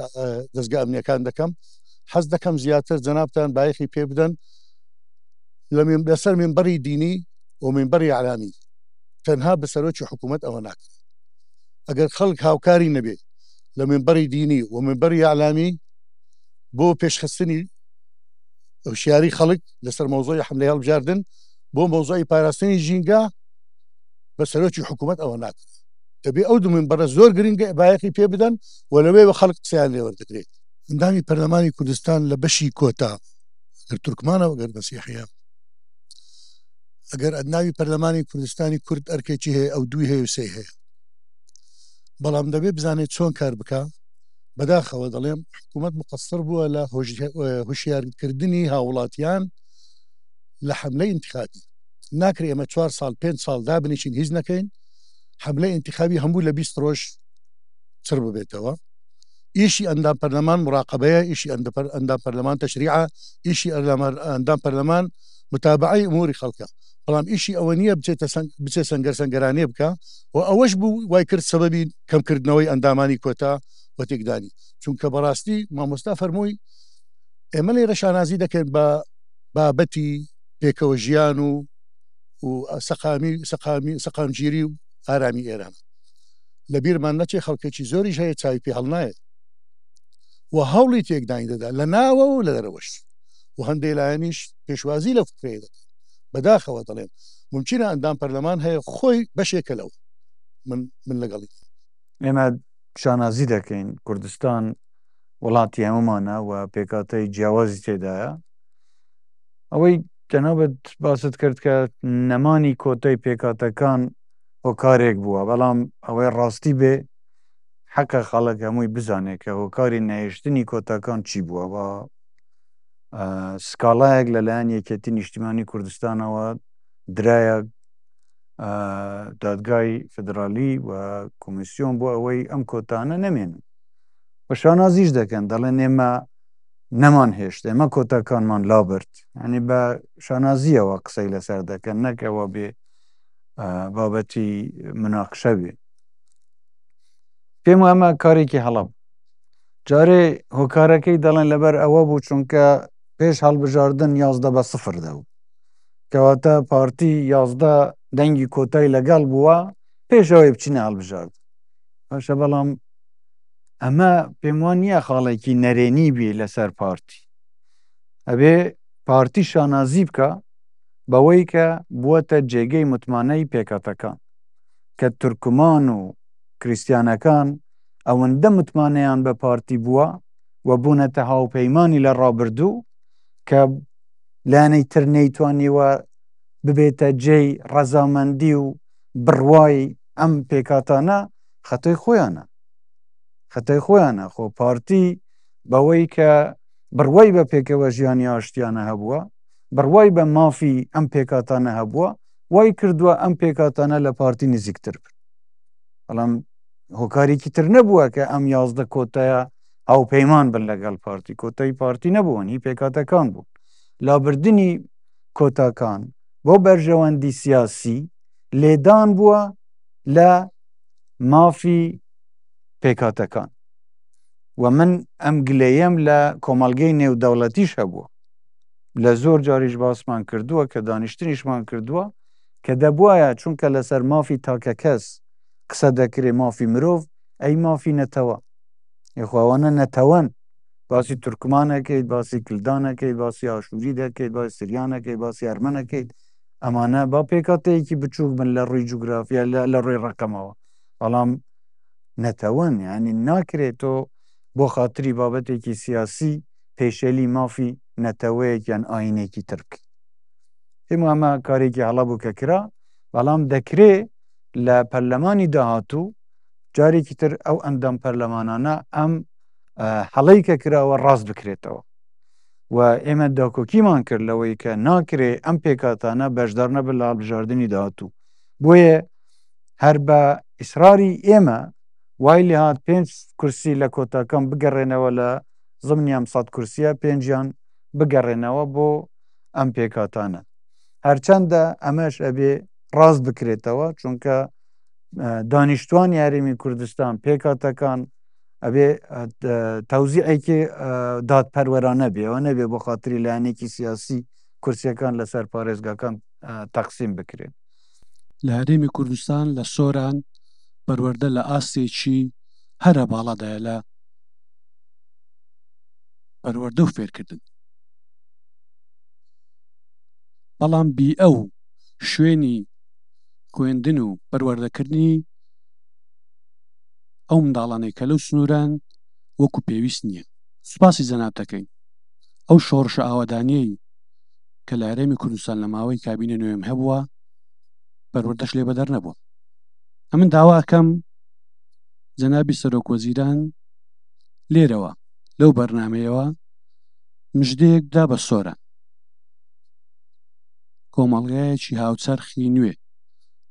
دەستگا ئەمنیەکان دەکەم حەز دەکەم زیاتر جەنابتان بایەخی پێ بدەن لەسەر مینبەری دینی و مینبەری ئەعلامی تەنها بە سەرۆکی حکوومەت ئەوە ناکرێت ئەگەر خەڵک هاوکاری نەبێت. لە منبەری دینی و منبەری ئەعلامی بۆ پێشخستنی هوشیاری خەڵک لەسەر مەوزوعی حملەی هەڵبژاردن بۆ مەوزوعی پاراستنی ژینگە بە سەرۆکی حکوومەت ئەوە ناکرێت. دەبێ ئەو دوو منبەرە زۆر گرنگە بایەخی پێ بدەن و لەوێوە خەڵک قسەیان لێ وەردەگرێت. ئەندامی پەرلەمانی کوردستان لە بەشی کۆتا، ئەگەر تورکمانە و ئەگەر مەسیحیە، ئەگەر ئەندامی پەرلەمانی کوردستانی کورد ئەرکێکی هەیە ئەو دووی هەیە و سێی هەیە، بەڵام دەبێ بزانێت چۆن کار بکا. بەداخەوە دەڵێم حکوومەت مقصر بووە لە هۆشیارکردنی هاوڵاتیان لە حملەی انتخابی. ناکرێ ئێمە چوار ساڵ پێنج ساڵ دابنیشین هیچ نەکەین، حملەی انتخابی هەموو لە 20 ڕۆژ چڕ ببێتەوە. ئیشی ئەندام پەرلەمان مراقبەیە، ئیشی ئەندام پەرلەمان تەشریعە، ئیشی ئەندام پەرلەمان متابعەی ئوموری خەڵکە، بەڵام ئیشی ئەوە نییە بچێتە بچێ سەنگەر سەنگەرانێ بکە و ئەوەش بوو وای کرد سەبەبی کەمکردنەوەی ئەندامانی کۆتا و تێکدانی. چونکە بەڕاستی مامۆستا فەرمووی ئێمە لێرە شانازی دەکەین بە بابەتی پێکەوە ژیان و و سەقامی سەقامی سەقامگیری و ئارامی ئێران. لە بیرمان نەچێ خەڵکێکی زۆریش هەیە چاوی پێ هەڵنایەت و هەوڵی تێکدانی دەدا لە ناوە و لە دەرەوەش و هەندێک لایەنیش پێشوازی لە فکرەیە دەکەن. بەداخەوە دەڵێم ممکنە ئەندام پەرلەمان هەیە خۆی بەشێکە لەو من من لەگەڵی. ئێمە شانازی دەکەین کوردستان وڵاتی هەمومانە و پێکاتەی جیاوازی تێدایە. ئەوەی جەنابت باست کرد کە نەمانی کۆتای پێکاتەکان هۆکارێک بووە، بەڵام ئەوەی ڕاستی بێ حەقە خەڵک هەمووی بزانێت کە هۆکاری نەهێشتنی کۆتاکان چی بووە و سکاڵایەک لەلایەن یەکێتی نیشتیمانی کوردستانەوە درایە دادگای فدرالی و کۆمیسیۆن بۆ ئەوەی ئەم کۆتانە نەمێنن و شانازیش دەکەن دەڵێن ئێمە نەمان هێشت ئێمە کۆتاکانمان لابرد، یعنی بە شانازیەوە قسەی لەسەر دەکەن نەک ئەوە بێ بابەتی مناقشە بێ. پێم وایە ئەمە کارێکی هەڵە بوو. جارێ هۆکارەکەی دەڵێن لەبەر ئەوە بوو چونکە پێش هەڵبژاردن یازدە بە سفر دەبوو، کەواتە پارتی یازدە دەنگی کۆتای لەگەڵ بووە پێش ئەوەی بچینە هەڵبژاردن. باشە بەڵام ئەمە پێم وان نییە خاڵێکی نەرێنی بێ لەسەر پارتی. ئەبێ پارتی شانازی بکە بەوەی کە بووەتە جێگەی متمانەی پێکهاتەکان، کە تورکمان و کریستیانەکان ئەوەندە متمانەیان بە پارتی بووە و بوونەتە هاوپەیمانی لە ڕابردوو کە لایەنەی تر نەیتوانیوە ببێتە جێی ڕەزامەندی و بڕوای ئەم پێکهاتانە، خەتای خۆیانە، خەتای خۆیانە. خۆ پارتی بەوەی کە بڕوای بە پێکەوە ژیانی ئاشتیانە هەبووە، بڕوای بە مافی ئەم پێکهاتانە هەبووە، وای کردووە ئەم پێکهاتانە لە پارتی نزیکتر بن. بەڵام هۆکارێکی تر نەبووە کە ئەم یازدە کۆتایە هاوپەیمان بن لەگەڵ پارتی. کۆتای پارتی نەبوون، هی پێکهاتەکان بوون. لابردنی کۆتاکان بۆ بەرژەوەندی سیاسی لێدان بووە لە مافی پێکهاتەکان. و من ئەم گلەیەم لە کۆمەڵگەی نێودەوڵەتیش هەبووە، لە زۆر جاریش باسمان کردووە کە دانیشتنیشمان کردووە کە دەبواە چونکە لەسەر مافی تاکەکەس قسە دەکرێ، مافی مرۆڤ، ئەی مافی نەتەوە؟ یخواوانە نەتەوەن. باسی تورکمانەکەیت، باسی کلدانەکەیت، باسی ئاشووری دەکەیت، باسی سریانەکەیت، باسی ئەرمەنەکەیت، ئەمانە با پێکهاتەیەکی بچووک بن لە ڕووی جوگرافیا، لە ڕووی ڕقەمەوە، بەڵام نەتەوەن. یعنی ناکرێت تۆ بۆ خاتری بابەتێکی سیاسی پێشێلی مافی نەتەوەیەک یان ئاینێکی تر بکەیت. پێم ئەمە کارێکی هەڵە بوو کە کرا، بەڵام دەکرێ لە پەرلەمانی داهاتوو جارێکی تر ئەو ئەندام پەرلەمانانە ئەم هەڵەی کە کراوە ڕاست بکرێتەوە. و ئێمە داکۆکیمان کرد لەوەی کە ناکرێ ئەم پێکهاتانە بەشدار نەبن لە هەڵبژاردنی داهاتوو. بۆیە هەر بە ئیسراری ئێمە وای لێهات پێنج کورسی لە کۆتاکان بگەڕێنەوە لە زمنی ئەم 100 کورسیە، پێنجیان بگەڕێنەوە بۆ ئەم پێکهاتانە. هەرچەندە ئەمەش ئەبێ ڕاست بکرێتەوە، چونکە دانیشتوانی هەرێمی کوردستان پێکهاتەکان ئەبێ تەوزیعێکی دادپەروەرانە بێ، ئەوە نەبێ بۆ خاتری لایەنێکی سیاسی کورسیەکان لەسەر پارێزگاکان تەقسیم بکرێن. لە هەرێمی کوردستان لە سۆران پەروەردە لە ئاستێکی هەرە باڵادایە لە پەروەردە و فێرکردن. بەڵام بیئە و شوێنی خوێندن و پەروەردەکردنی ئەو منداڵانەی کە لەو سنوورەن وەکو پێویست نییە. سوپاسی جەنابت دەکەین. ئەو شۆڕشە ئاوەدانییەی کە لە هەرێمی کوردستان لە ماوەی کابینەی نۆیەم هەبووە، پەروەردەش لێ بەدەر نەبووە. ئەمن داوا ئەکەم جەنابی سەرۆک وەزیران لێرەوە لەو بەرنامەیەوە مژدەیەک بدا بە سۆران. کۆمەڵگایەکی هاوچەرخی نوێ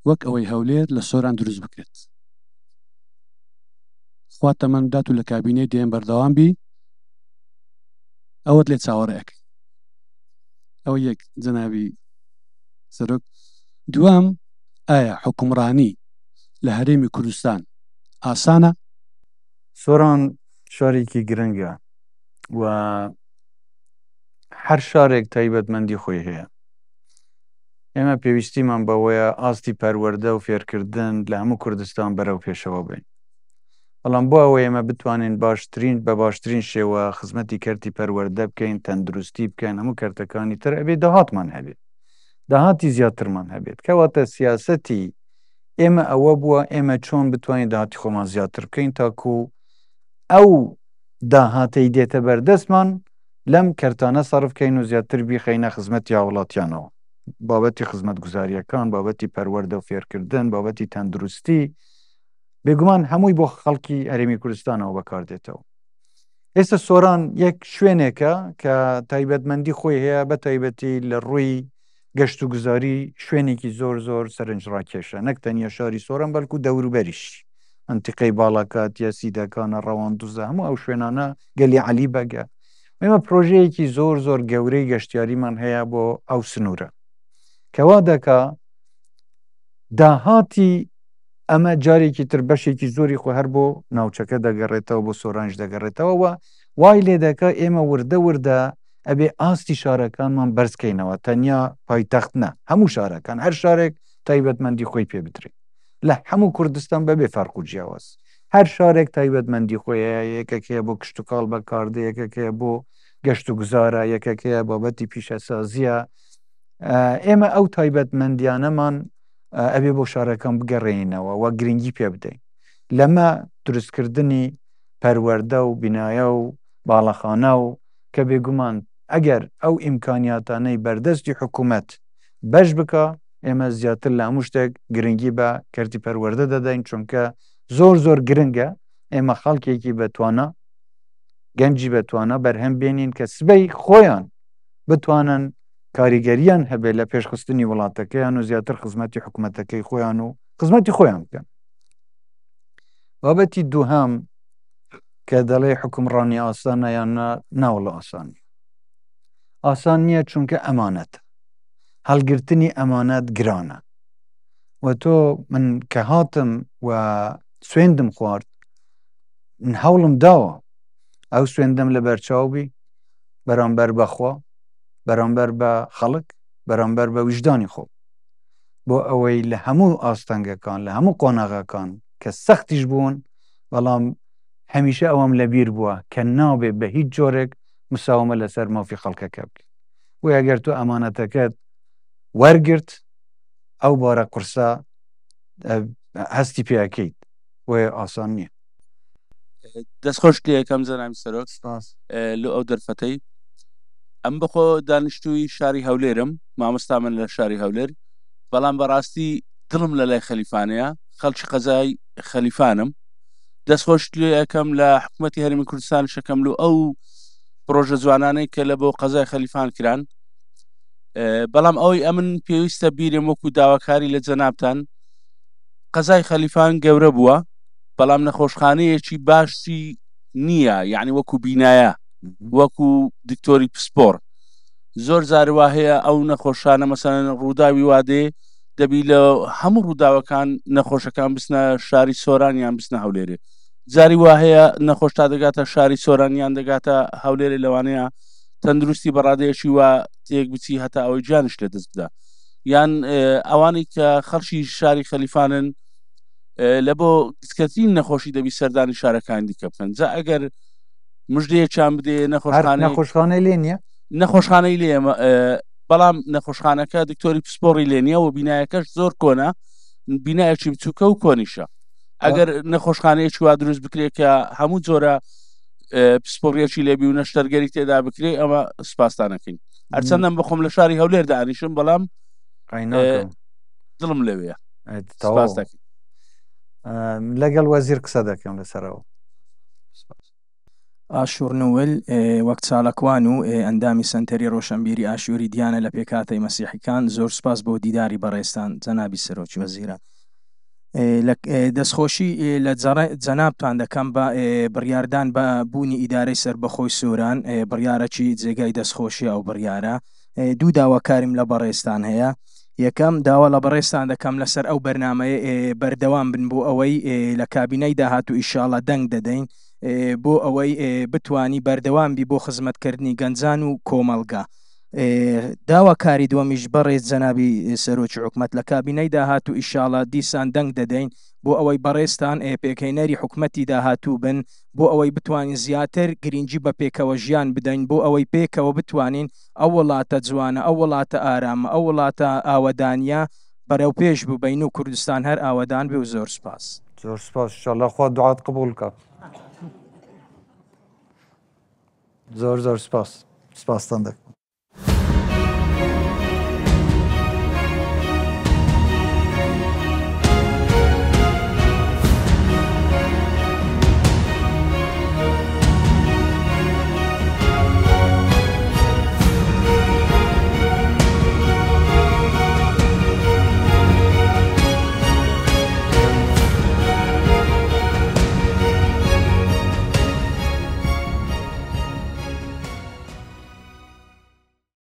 وەک ئەوەی هەولێر لە سۆران دروست بکرێت. خوا تەمەن بدات و لە کابینەی دێم بەردەوام بی ئەوەت لێ چاوەڕێ ئەکەین. ئەوە یەک جەنابی سەرۆک. دووەم ئایا حوکمڕانی لە هەرێمی کوردستان ئاسانە؟ سۆران شارێکی گرنگە و هەر شارێک تایبەتمەندی خۆی هەیە. ئێمە پێویستیمان بەوەیە ئاستی پەروەردە و فێرکردن لە هەموو کوردستان بەرەو پێشەوە بین. بەڵام بۆ ئەوەی ئێمە بتوانین باشترین بە باشترین شێوە خزمەتی کەرتی پەروەردە بکەین، تەندروستی بکەین، هەموو کەرتەکانی تر ئەبێ داهاتمان هەبێت. داهاتی زیاترمان هەبێت. کەواتە سیاسەتی ئێمە ئەوە بووە ئێمە چۆن بتوانین داهاتی خۆمان زیاتر بکەین تاکو ئەو داهاتەی دێتە بەردەستمان لەم کەرتانە سەرف کەین و زیاتر بیخەینە خزمەتی هاوڵاتیانەوە. بابەتی خزمەتگوزارییەکان، بابەتی پەروەردە و فێرکردن، بابەتی تەندروستی، بێگومان هەمووی بۆ خەڵکی هەرێمی کوردستانەوە بەکاردێتەوە. ئێستا سۆران یەک شوێنێکە کە تایبەتمەندی خۆی هەیە بە تایبەتی لە ڕووی گەشت و گوزاری شوێنێکی زۆر زۆر سەرنجڕاکێشە نەک تەنیا شاری سۆران بەڵکو دەوروبەریش منتیقەی باڵاکاتیە سیدەکانە ڕەواندوزە هەموو ئەو شوێنانە گەلی عەلی بەگە ئێمە پرۆژەیەکی زۆر زۆر گەورەی گەشتیاریمان هەیە بۆ ئەو سنوورە کەوا دەکا داهاتی ئەمە جارێکی تر بەشێکی زۆری خۆ هەر بۆ ناوچەکە دەگەڕێتەوە بۆ سۆرانیش دەگەڕێتەوە و وای لێ دەکا ئێمە وردە وردە ئەبێ ئاستی شارەکانمان بەرزکەینەوە تەنیا پایتەخت نا هەموو شارەکان هەر شارێک تایبەتمەندی خۆی پێ بدرێت لە هەموو کوردستان بەبێ فەرق و جیاواز هەر شارێک تایبەتمەندی خۆی هەیە یەکێک هەیە بۆ کشتوکاڵ بەکاردێ یەکێک هەیە بۆ گەشت و گوزارە یەکێک هەیە بابەتی پیشەسازیە ئێمە ئەو تایبەتمەندیانەمان ئەبێ بۆ شارەکان بگەڕێینەوە و گرنگی پێ بدەین لەمە دروستکردنی پەروەردە و بینایە و باڵەخانە و کە بێگومان ئەگەر ئەو ئیمکانیاتانەی بەردەستی حکوومەت بەش بکە ئێمە زیاتر لە هەموو شتێک گرنگی بە کەرتی پەروەردە دەدەین چونکە زۆر زۆر گرنگە ئێمە خەڵکێکی بەتوانا گەنجی بەتوانا بەرهەم بێنین کە سبەی خۆیان بتوانن کاریگەریان هەبێت لە پێشخستنی وڵاتەکەیان و زیاتر خزمەتی حکوومەتەکەی خۆیان و خزمەتی خۆیان بکەن بابەتی دووهام کە دەڵێ حکومڕانی ئاسانە یان ناوڵە ئاسان ئاسان نییە چونکە ئەمانەت هەڵگرتنی ئەمانەت گرانە و تۆ من کە هاتم و سوێندم خوارد من هەوڵم داوە ئەو سوێندەم لە بەرچاو بی بەرامبەر بەخوا بەرامبەر بە خەڵک بەرامبەر بە ویژدانی خۆم بۆ ئەوەی لە هەموو ئاستەنگەکان لە هەموو قۆناغەکان کە سەختیش بوون بەڵام هەمیشە ئەوەم لەبیر بووە کە نابێ بە هیچ جۆرێک مساومە لەسەر مافی خەڵکەکە بکەیت بۆیە ئەگەر تۆ ئەمانەتەکەت وەرگرت ئەو بارە قورسە هەستی پێەکەیت بۆیە ئاسان نییە. دەستخۆش لێ ئەکەم جەنابی سەرۆک لۆ ئەو دەرفەتەی ئەم بەخۆ دانیشتووی شاری هەولێرم مامۆستا من لە شاری هەولێر بەڵام بەڕاستی دڵم لە لای خەلیفانەیە خەڵکی قەزای خەلیفانم دەستخۆش لێ ئەەکەم لە حکوومەتتی هەرمی کوردستان شەکەم لۆ ئەو پرۆژە جوانانەی کە لە بۆ قەزای خەلیفان کران بەڵام ئەوەی ئەمن پێویستە بیرم وەکو داواکاری لە جەنابتان قەزای خەلیفان گەورە بووە بەڵام نەخۆشخانەیەکی باشی نییە یعنی وەکو بینایە وەکو دکتۆری پسپۆر زۆر جاروا هەیە ئەو نەخۆشانە مەسەن ڕووداوی وادێ دەبی لە هەموو ڕووداوەکان نەخۆشەکان بچنە شاری سۆران یان بچنە هەولێرێ جاری وا هەیە نەخۆش تا دەگاتە شاری سۆران یان دەگاتە هەولێرێ لەوانەیە تەندروستی بەڕادەیەکی وا تێک بچی هەتا ئەوەی گیانش لە دەست بدا یان ئەوانەی کە خەڵکی شاری خەلیفانن. لە بۆ گچکەترین نەخۆشی دەبی سەردانی شارەکانی دیکە بکەن جا ئەگەر مژدەیەکیان بدێ نەخۆشخانەی نەخۆشخانەی لێ نییە نەخۆشخانەی لێ بەڵام نەخۆشخانەکە دکتۆری پسپۆڕی لێ نییە و بینایەکەش زۆر کۆنە بینایەکی بچووکە و کۆنیشە ئەگەر نەخۆشخانەیەکی وا دروست بکرێت کە هەموو جۆرە پسپۆڕیەکی لێبی و نەشتەرگەری تێدا بکرێ ئەمە سپاستانەکەین هەرچەندەم بخۆم لە شاری هەولێر دانیشم بەڵام دڵم لەوەیە لەگەڵ وەزیر قسە دەکەم لەسەرەوە. ئاشور نوول، وەک چاالکوان و ئەندامی سەنتەری ڕۆشەنبیری ئاشوری دیانە لە پێکهاتەی مەسیحیکان زۆر سوپاس بۆ دیداری بەڕێزتان جەنابی سەرۆکی وەزیران. دەستخۆشی لە جەنابتان دەکەم بە بڕیاردان بە بوونی ئیدارەی سەربەخۆی سۆران، بڕیارەکی جێگای دەستخۆشیە ئەو بڕیارە. دوو داواکاریم لە بەڕێزتان هەیە، یەکەم، داوا لە بەڕێزتان دەکەم لەسەر ئەو بەرنامەیە بەردەوام بن بۆ ئەوەی لە کابینەی داهاتوو ئیشاڵا دەنگ دەدەین بۆ ئەوەی بتوانی بەردەوام بی بۆ خزمەتکردنی گەنجان و کۆمەڵگا. داواکاری دووەمیش بەڕێز جەنابی سەرۆکی حکومەت لە کابینەی داهاتوو ئیشاڵا دیسان دەنگ دەدەین بۆ ئەوەی بەڕێزتان پێکهێنەری حکومەتی داهاتوو بن بۆ ئەوەی بتوانین زیاتر گرینگی بە پێکەوە ژیان بدەین بۆ ئەوەی پێکەوە بتوانین ئەو وڵاتە جوانە ئەو وڵاتە ئارامە ئەو وڵاتە ئاوەدانیە بەرەو پێش ببەین و کوردستان هەر ئاوەدان بێ و زۆر سوپاس. زۆر سوپاس ئیشەڵا خوا دوعات قبوڵ کا. زۆر زۆر سپاس سپاستان دەکەم.